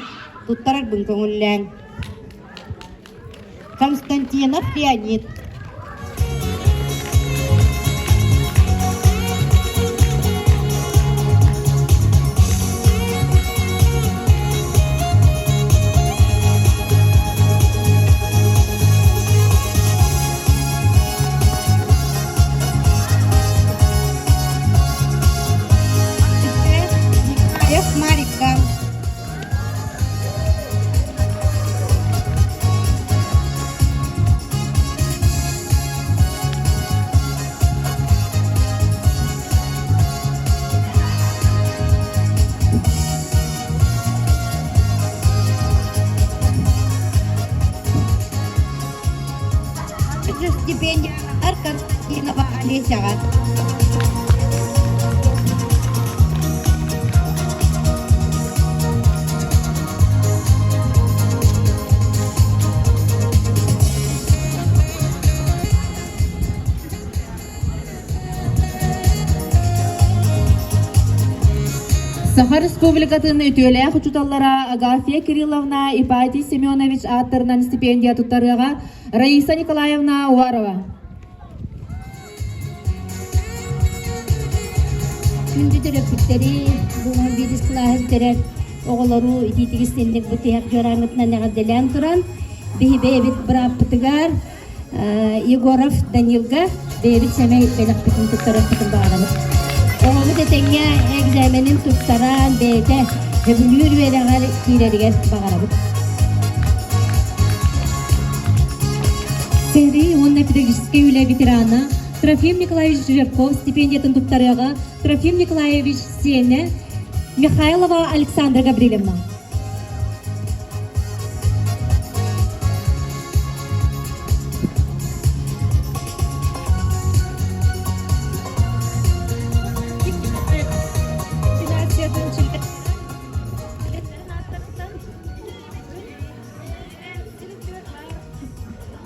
туттарарбын көҥүллээҥ Константинов Леонид. Николаев Марика. Стипендиалар Константинова Олесяҕа. Саха Республикатын үтүөлээх учууталлара Агафья Кирилловна, Ипатий Семенович ааттарынан стипендия туттарыаҕа Раиса Николаевна Уарова. Күндү төрөппүттэри, бу биирис кылааһы бүтэрэр оҕолору итиитик истинник бу тиһэх дьуорааммытынан эҕэрдэлээн туран, биһи бэйэбит бырааппытыгар Егоров Данилга бэйэбит сэмэй бэлэхпитин туттарыахпытын баҕарабыт. Оҕобут этэҥҥэ экзаменин туттаран, бэйэтэ Сөбүлүүр үөрэҕэр киирэригэр баҕарабыт. Сэрии уонна педагогическай үлэ ветерана Трофим Николаевич Жирков стипендиятын туттарыаҕа Трофим Николаевич сиэнэ Михайлова Александра Гаврильевна.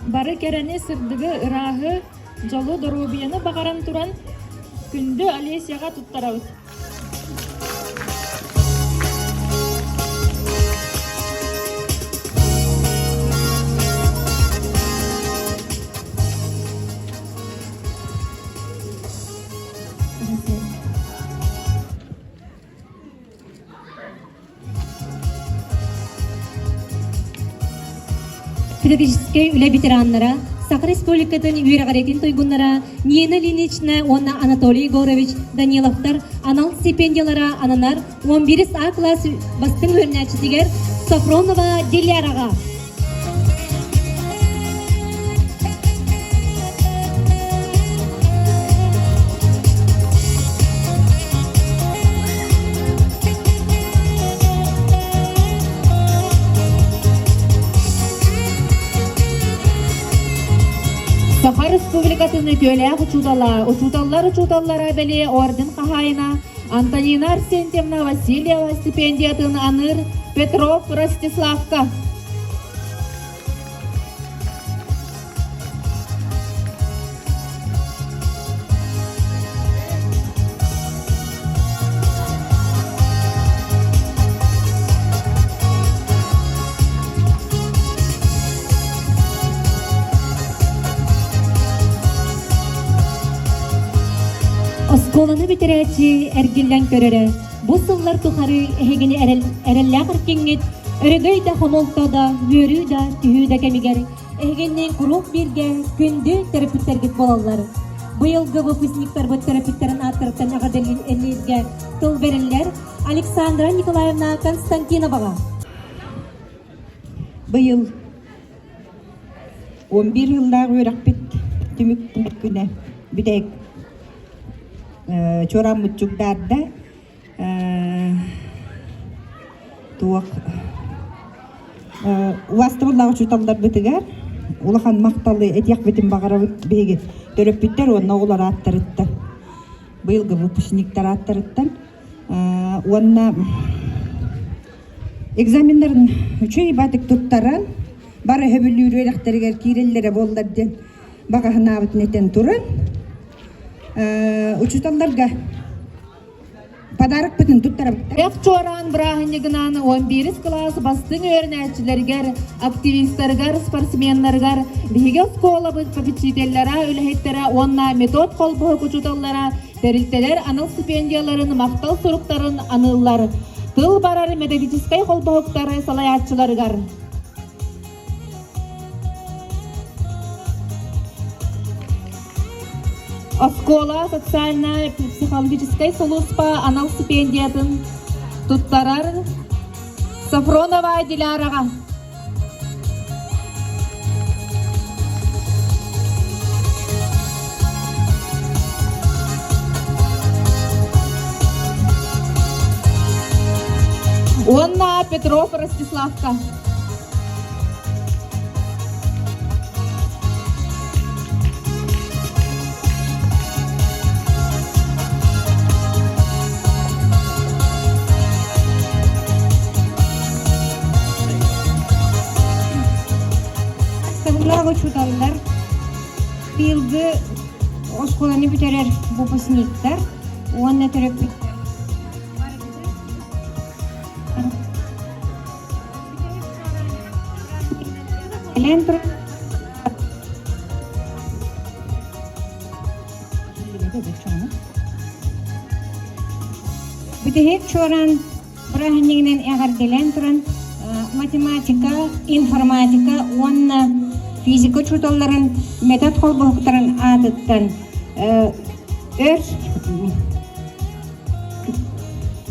Бары кэрэни, сырдыгы, ырааһы, дьолу, доруобуйаны баҕаран туран, күндү Олесяҕа туттарабыт. Педагогическай үлэ ветераннара, Саха Республикатын үөрэҕирэтин туйгуннара Нина Ильинична уонна Анатолий Егорович Даниловтар анал стипендиялара ананар 11 А класс бастыҥ үөрэнээччитигэр Софронова Диляраҕа. Саха Республикатын үтүөлээх учуутала, учууталлар учууталлара бэлиэ орден хаһаайына Антонина Арсентьевна Васильева стипендиятын аныыр Петров Ростиславка. Оскуоланы бүтэрээччи эргиллэн көрөрө, бу сыллар тухары эһигини эрэллээх эркиҥҥит өрөгөй да хомолто да, үөрүү да, түһүү да кэмигэр эһигинниин куруук бииргэ күндү төрөппүттэргит буолаллар. Быйылгы выпускниктарбыт төрөппүттэрин ааттарыттан эҕэрдэлииргэ тыл бэриллэр Александра Николаевна Константиноваҕа. Быйыл 11 сыллаах үөрэхпит түмүк күнэ бүтэһик чуорааммыт чугдаарда туох убаастабыллаах учууталларбытыгар улахан махталы этиэхпитин баҕарабыт биһиги төрөппүттэр уонна оҕолор ааттарыттан быйылгы выпускниктар ааттарыттан уонна Экзаменнарын үчүгэй баатык туттаран, бары сөбүлүүр үөрэхтэригэр киирэллэрэ буоллар диэн баҕа санаабытын этэн туран, учууталларга подарокпытын туттарабыт. Эх чуораан бырааһынньыгынан 11 кылаас бастыҥ үөрэнээччилэригэр, активистарыгар, спортсменнарыгар биһиги оскуолабыт попечителлэрэ, үлэһиттэрэ уонна метод холбоһук учууталлара Тэрилтэлэр анал стипендияларын, махтал суруктарын аныыллар. Тыл барар методическай холбоһуктары салайааччыларыгар. Оскуола социально-психологическай сулууспа анал стипендиятын туттарар Сафронова Диляраҕа. Уонна Петров Ростиславка. Сыллаах учууталлар быйылгы оскуоланы бүтэрэр выпускниктар уонна төрөппүттэр Кэлэн туран Бүтэһик чуораан бырааһынньыгынан эҕэрдэлээн туран математика, информатика уонна физика учууталларын метод холбоһуктарын аатыттан өр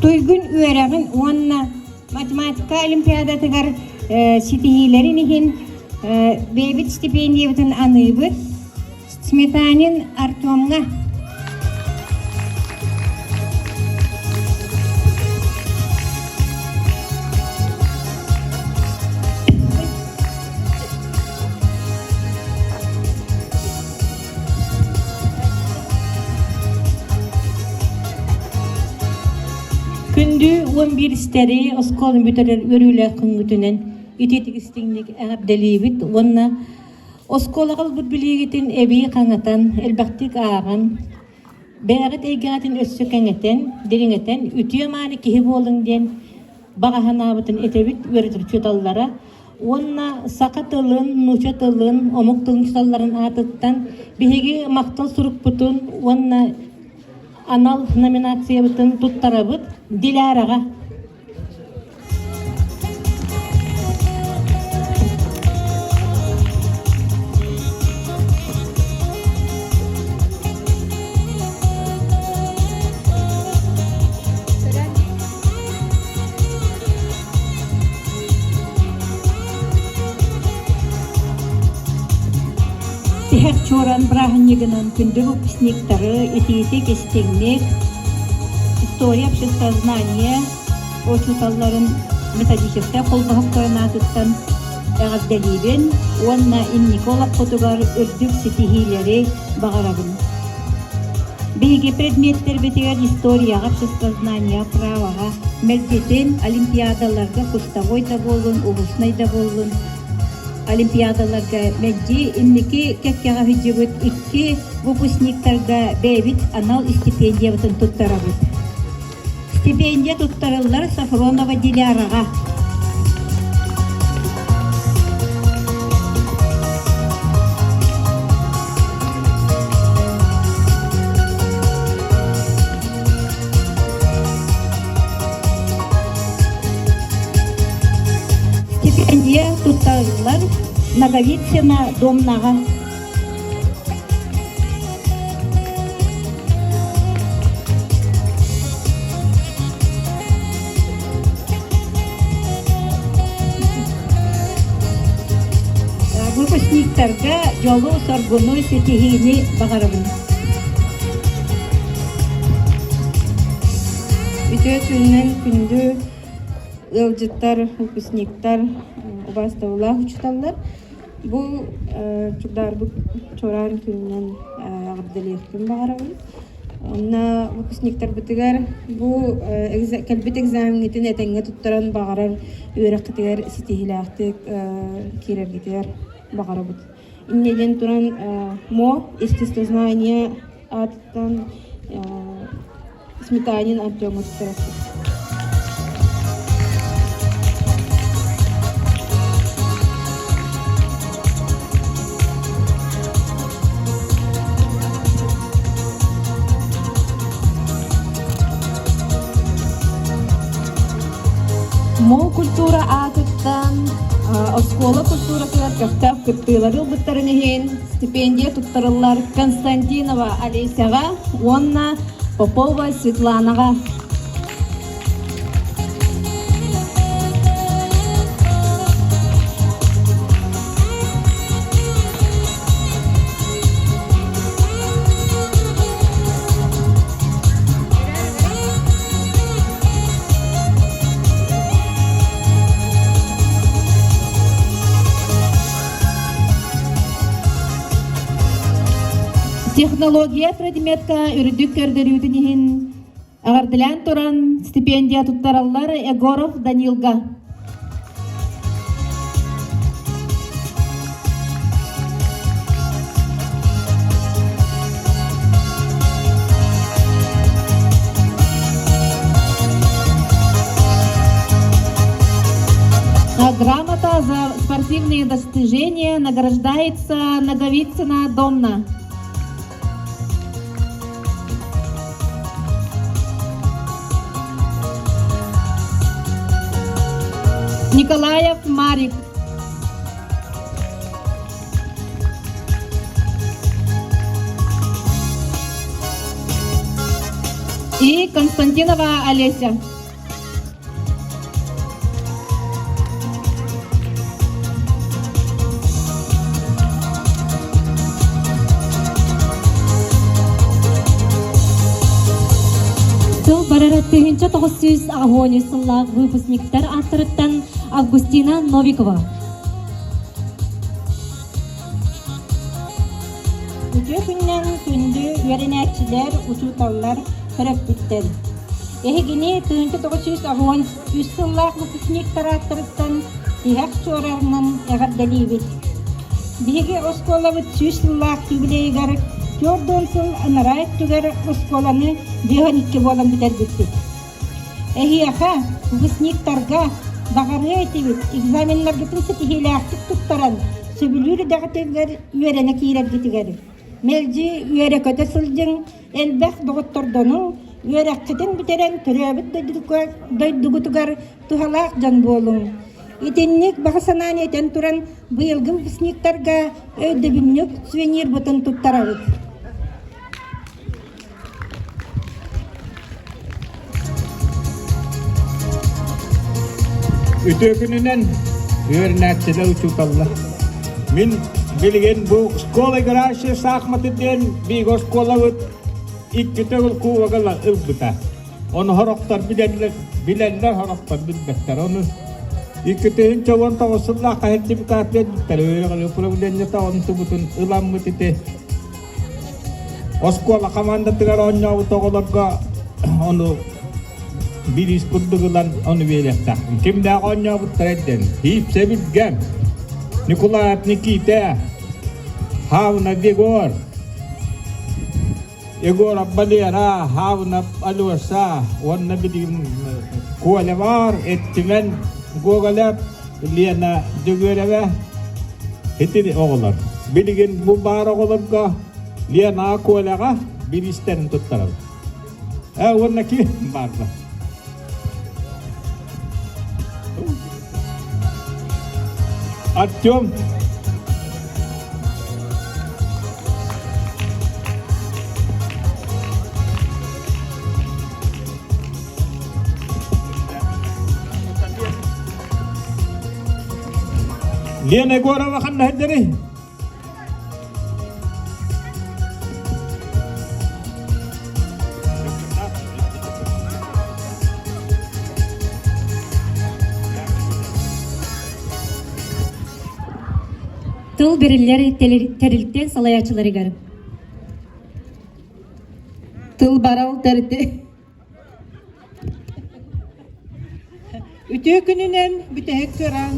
туйгун үөрэҕин уонна. Математика олимпиадатыгар ситиһиилэрин иһин бэйэбит стипендиябытын аныыбыт. Сметанин Артемҥа. Күндү 11-стэри оскуоланы бүтэрэр үөрүүлээх күҥҥүтүнэн итиитик истиҥник эҕэрдэлиибит уонна оскуолаҕа ылбыт билиигитин эбии хаҥатан, элбэхтик ааҕан, бэйэҕит эйгэҕитин өссө кэҥэтэн, дириҥэтэн үтүө-мааны киһи буолуҥ диэн баҕа санаабытын этэбит үөрэтэр учууталлара уонна саха тылын, нуучча тылын, омук тылын учууталларын аатыттан биһиги махтал сурукпутун уонна анал номинациябытын туттарабыт Диляраҕа. Тиһэх чуоран бырааһынньыгынан күндү выпускниктары итиитик-истиҥник история обществознания учууталларын методическай холбоһуктарын аатыттан эҕэрдэлиибин уонна инники олоххутугар үрдүк ситиһиилэри баҕарабын. Биһиги предметтэрбитигэр историяҕа, обществознанияҕа, праваҕа мэлдьитин олимпиадаларга кустовой да буоллун, улуснай да буоллун олимпиадаларга мэлдьи инники кэккэҕэ сылдьыбыт икки выпускниктарга бэйэбит анал стипендиябытын туттарабыт. Стипендия туттарыллар Сафронова Диляраҕа. Стипендия туттарыллар Наговицына Домнаҕа. Выпускниктарга дьолу-соргуну, ситиһиини баҕарабын. Үтүө күнүнэн күндү ыалдьыттар, выпускниктар, убаастабыллаах учууталлар. Бу чугдаарбыт чуораан күнүнэн эҕэрдэлиэхпин баҕарабын. Онно выпускниктарбытыгар бу кэлбит экзамеҥҥытын этэҥҥэ туттаран баҕарар үөрэххитигэр ситиһиилээхтик киирэргитигэр баҕарабыт. Инньэ диэн туран МО естествознание аатыттан Сметанин Артема туттарабыт. Мол культура аатыттан оскуола культуратыгар көхтөөх кыттыылары ылбыттарын иһин стипендия туттарыллар Константинова Олесяҕа уонна Попова Светланаҕа. Технология предметка үрдүк көрдөрүүтүн иһин эҕэрдэлээн туран стипендия туттараллар Егоров Данилга. Грамота за спортивные достижения награждается Наговицына Домна. Николаев Марик. И Константинова Олеся. Туттарар 1983 сыллаах выпускниктар ааттарыттан Августина Новикова. Үтүө күннэн күндү үөрэнээччилэр, учууталлар, төрөппүттэр. Эһигини 1983 сыллаах выпускниктар ааттарыттан тиһэх чуораанынан эҕэрдэлиибит. Биһиги оскуолабыт 100 сыллаах юбилейыгар 40 сыл анараа өттүгэр оскуоланы 52 буолан бүтэрбиппит. Эһиэхэ, выпускниктарга баҕарыа этибит экзаменнаргытын ситиһиилээхтик туттаран, сөбүлүүр идэҕитигэр үөрэнэ киирэргитигэр. Мэлдьи үөрэ-көтө сылдьыҥ, элбэх доҕоттордонуҥ, үөрэххитин бүтэрэн төрөөбүт дойдугутугар туһалаах дьон буолуҥ. Итинник баҕа санааны этэн туран, быйылгы выпускниктарга өйдөбүнньүк сувенирбытын туттарабыт. Үтүө күнүнэн үөрэнээччилэр учууталлар. Мин билигин бу школа играющая шахматы диэн биир оскуолабыт икки төгүл кубогы ылбыта. Ону сорохтор билэллэр, билэллэр, сорохтор билбэттэр. Ону 2019 сыллаахха сертификат биэрбиттэр. Үөрэҕи управлениета онтубутун ыламмыт ити Оскуола хамаандатыгар оонньообут оҕолорго ону бириис курдук ылан ону биэриэхтээхпин. Кимдээх оонньообуттара диэн Хиипсэ Билгэн, Николаев Никита, Хавнов Егор, Егоров Валера, Хавнов Алеша уонна билигин Коля бар, Эттимэн Гоголев, Лена Дьөгүөрэбэ ити оҕолор. Билигин бу баар оҕолорго Лена Коляҕа бириистэрин туттарабыт. Э уонна ким баарда? Артем Лена Егорова ханна сылдьарый? Тыл бериллер тэрилтэ салайааччыларыгар. Тыл барал тэрилтэ Үтүө күнүнэн бүтэһик чуораан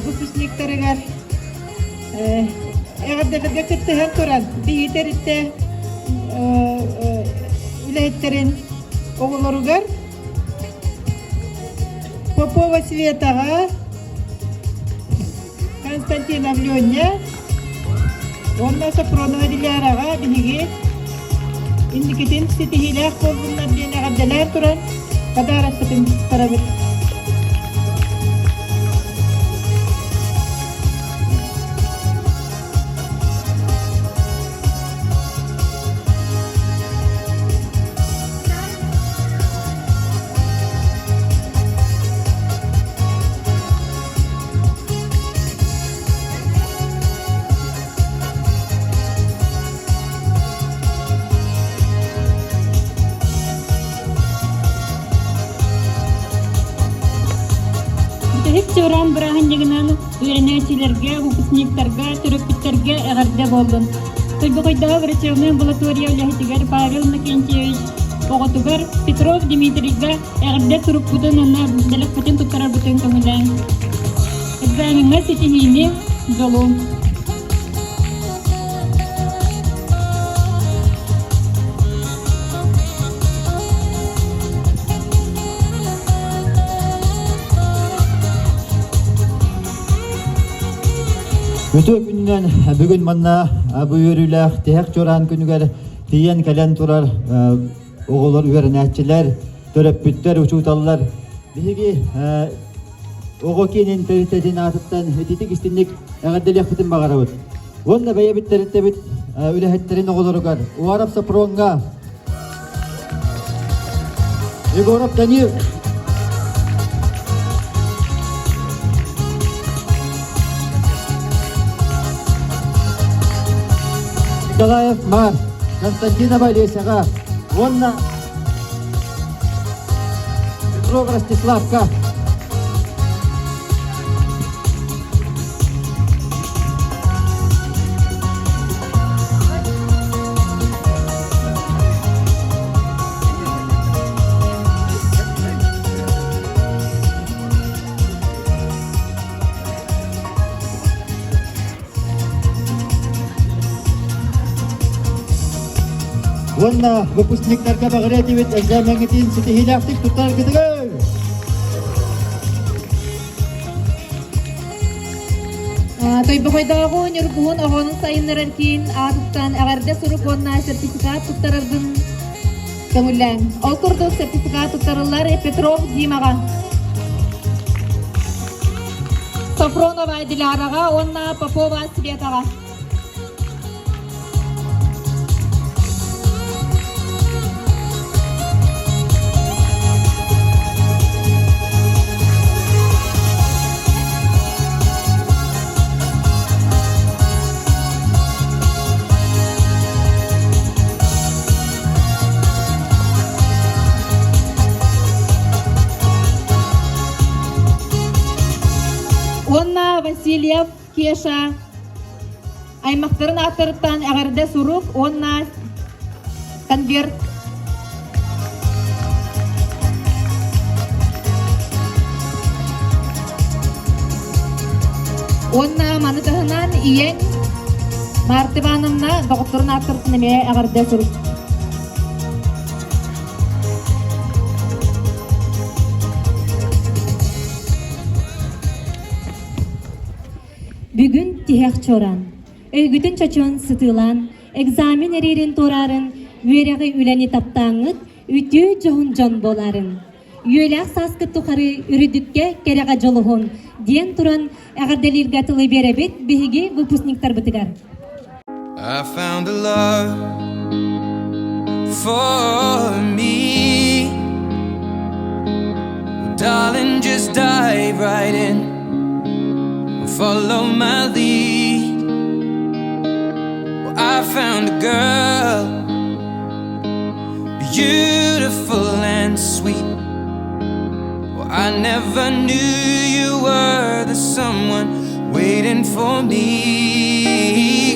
выпускниктарыгар эҕэрдэлэргэ кыттыһан туран биһи тэрилтэ үлэһиттэрин оҕолоругар Попова Светаҕа, Константинов Леня уонна Сопронова Диляраҕа биһиги инникитин ситиһиилээх буоллуннар диэн эҕэрдэлээн туран подарокпытын туттарабыт. Бүтэһик чуораан бырааһынньыгынан үөрэнээччилэргэ, выпускниктарга, төрөппүттэргэ эҕэрдэ буоллун. Тойбохойдооҕу врачебнай амбулатория үлэһитигэр Павел Иннокентьевич оҕотугар Петров Дмитрийга Эҕэрдэ сурукпутун уонна бэлэхпитин туттарарбытын көҥүлээҥ. Экзамеҥҥа ситиһиини, дьолу! Үтүө күнүнэн бүгүн манна бу үөрүүлээх тиһэх чуораан күнүгэр тиийэн кэлэн турар оҕолор, үөрэнээччилэр, төрөппүттэр, учууталлар биһиги оҕо киинин тэрилтэтин аатыттан ититик истинник эҕэрдэлиэхпитин баҕарабыт. Уонна бэйэбит тэрилтэбит үлэһиттэрин оҕолоругар Уаров Сопроҥҥа Егоров Данил Николаев Мар Константинова Олесяҕа уонна. Ребров Ростиславка. Уонна выпускниктарга баҕарыа этибит экзамеҥҥитин ситиһиилээхтик туттараргытыгар! Тойбохойдооҕу Ньургуһун оҕону сайыннарар киин аатыттан эҕэрдэ сурук уонна сертификат туттараргын көҥүллээҥ. Ол курдук сертификат туттарыллар Петров Димаҕа, Софронова Диляраҕа уонна Попова Светаҕа. Уонна Васильев Кеша аймахтарын ааттарыттан эҕэрдэ сурук уонна конверт. Уонна маны таһынан ийэҥ Марта Ивановна доҕотторун ааттарыттан эмиэ эҕэрдэ сурук. Бүгүн тиһэх чоран, өйгүтүн чочуон сытыылаан, экзамен эриирин туораарын, үөрэҕи үлэни таптааҥҥыт, үтүө дьоһун дьон буоларын. Үөлээх сааскыт тухары үрдүккэ кэрэҕэ дьолуһун, диэн туран эҕэрдэлииргэ тылы биэрэбит биһиги выпускниктарбытыгар. I found a love for me. Well, darling, just dive right in and follow my lead. Well, I found a girl, beautiful and sweet. Well, I never knew you were the someone waiting for me.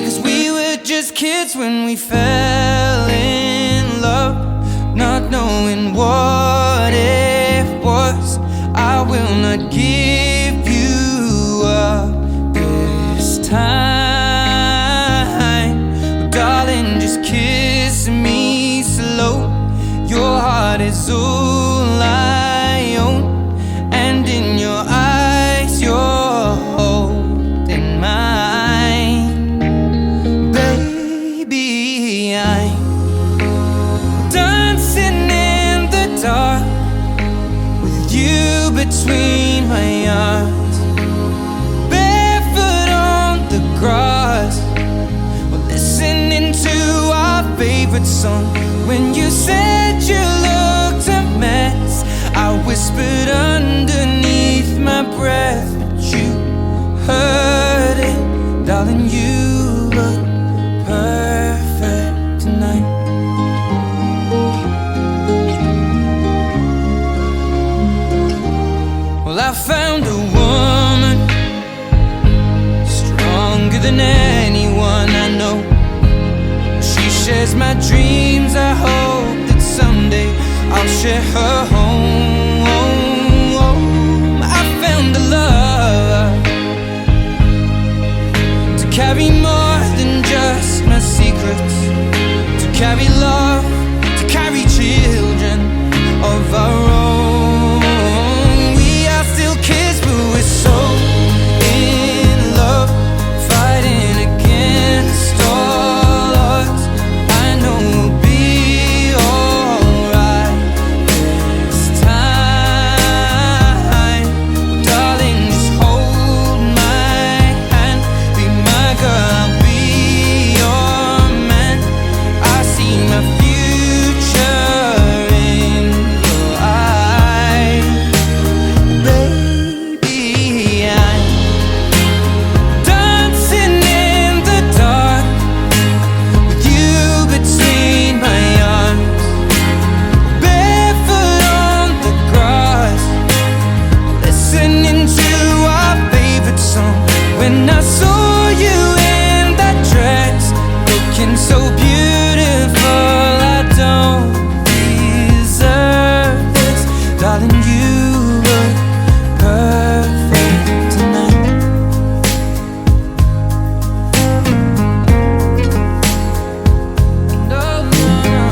Cause we were just kids when we fell in love, not knowing what it was. I will not give you up this time. Darling, just kiss me slow. Your heart is all I own, and in your eyes, you're holding mine. Baby, I'm dancing in the dark with you between my arms, barefoot on the grass. We're listening to our favorite song. When you said you looked a mess, I whispered underneath my breath, but you heard it, darling. You look perfect tonight. Well, I found a woman stronger than anyone I know. She shares my dreams. I hope that someday I'll share her home. I found a love to carry more than just my secrets, to carry love, to carry children of our own. We are still kids, but we're so in love, fighting against all odds. I know we'll be alright this time. Darling, just hold my hand. Be my girl, I'll be your man. I see my future. Then I saw you in that dress, looking so beautiful. I don't deserve this, darling. You look perfect tonight. No, no, no.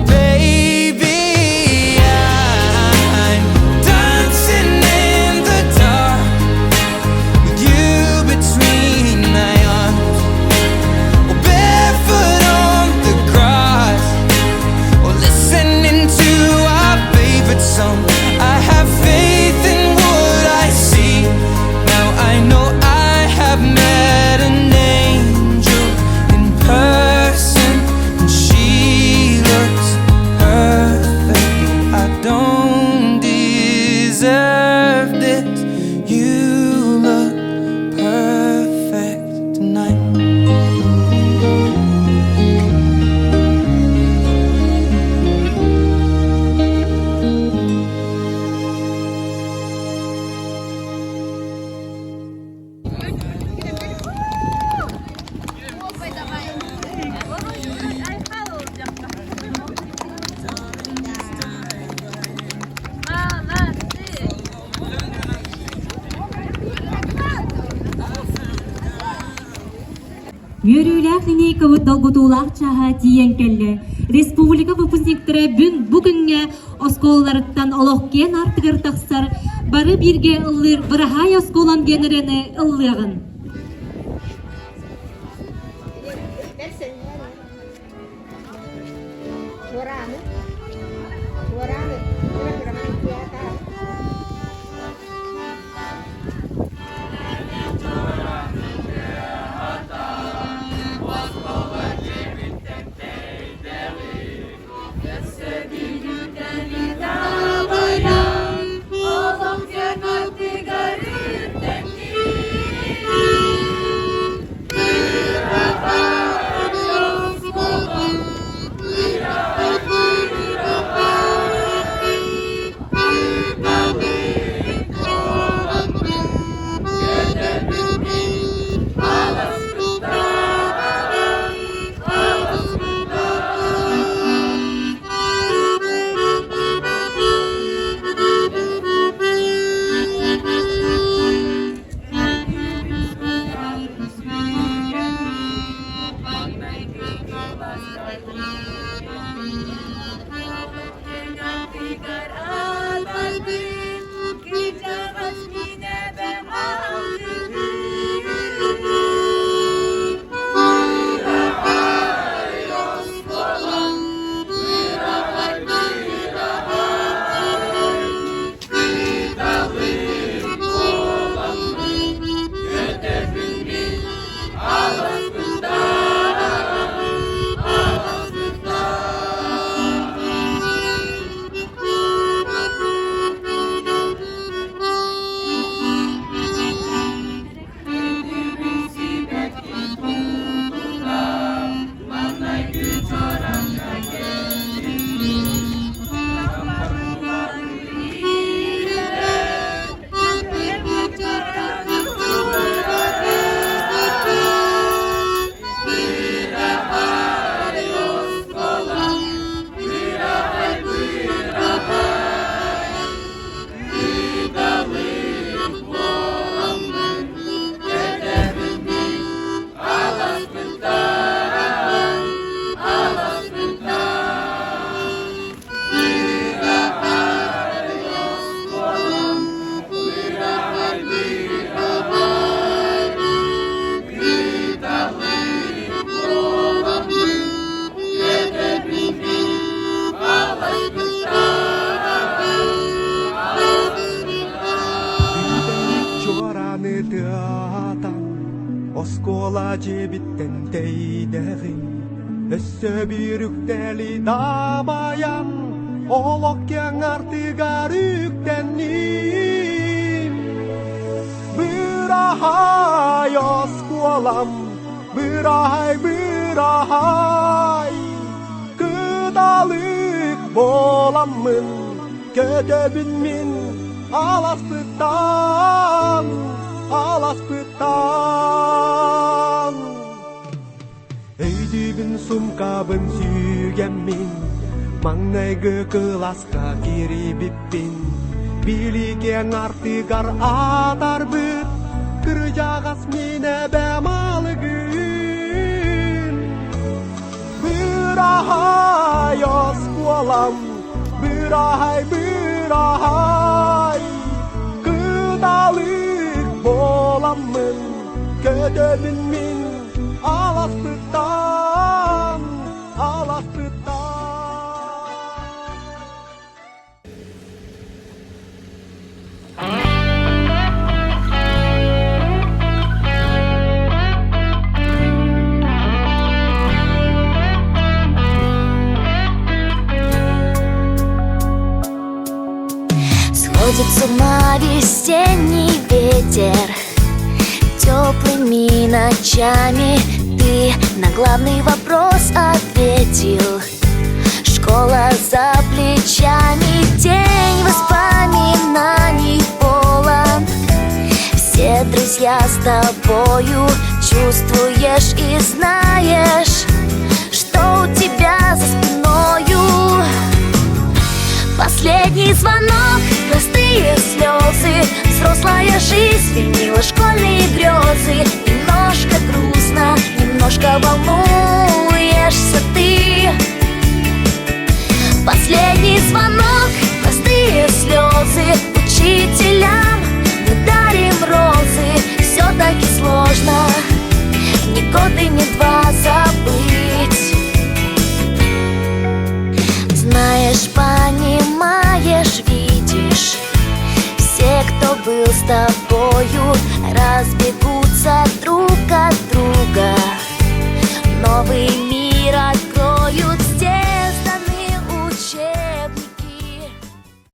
Baby, I'm dancing in the dark with you between my arms, or barefoot on the grass, or listening to our favorite song. I have faith in what I see. Now I know I have met an angel in person, and she looks perfect. I don't deserve this. You look perfect tonight. Үөрүүлээх линейкабыт долгутуулаах чааһа тиийэн кэллэ. Республика выпускниктара бүн бу күҥҥэ оскуолаларыттан олох киэн аартыгар тахсар бары бииргэ ыллыыр Быраһаай оскуолам диэн ырыаны ыллыаҕын. Оскуола дьиэбиттэн тэйдэҕиҥ, өссө биир үктэли дабайан, олох киэҥ артыгар үктэнним. Быраһай оскуолам, быраһай, быраһай, кыталык буоламмын. Көтөбүн мин аласпыттан, аласпыттан. Өйдүүбүн сумкабын сүүгэммин, маҥнайгы кылааска киирибиппин. Билигин артыгар атарбыт, кырдьаҕас мин эбэм алыгын. Быраһай оскуолам, быраһай, быраһай, кыталык буоламмын, көтөбүн мин аласпыттан, аласпыттан. Сходит с ума весенний ветер Теплыми ночами Ты на главный вопрос ответил Школа за плечами День воспоминаний полон Все друзья с тобою Чувствуешь и знаешь Что у тебя за спиною Последний звонок, простые слезы Взрослая жизнь сменила школьные грезы Немножко грустно, немножко волнуешься ты Последний звонок, простые слезы Учителям мы дарим розы Все-таки сложно ни год и ни два забыть Знаешь, понимаешь, видишь Все, кто был с тобою Разбегутся друг от друга Новый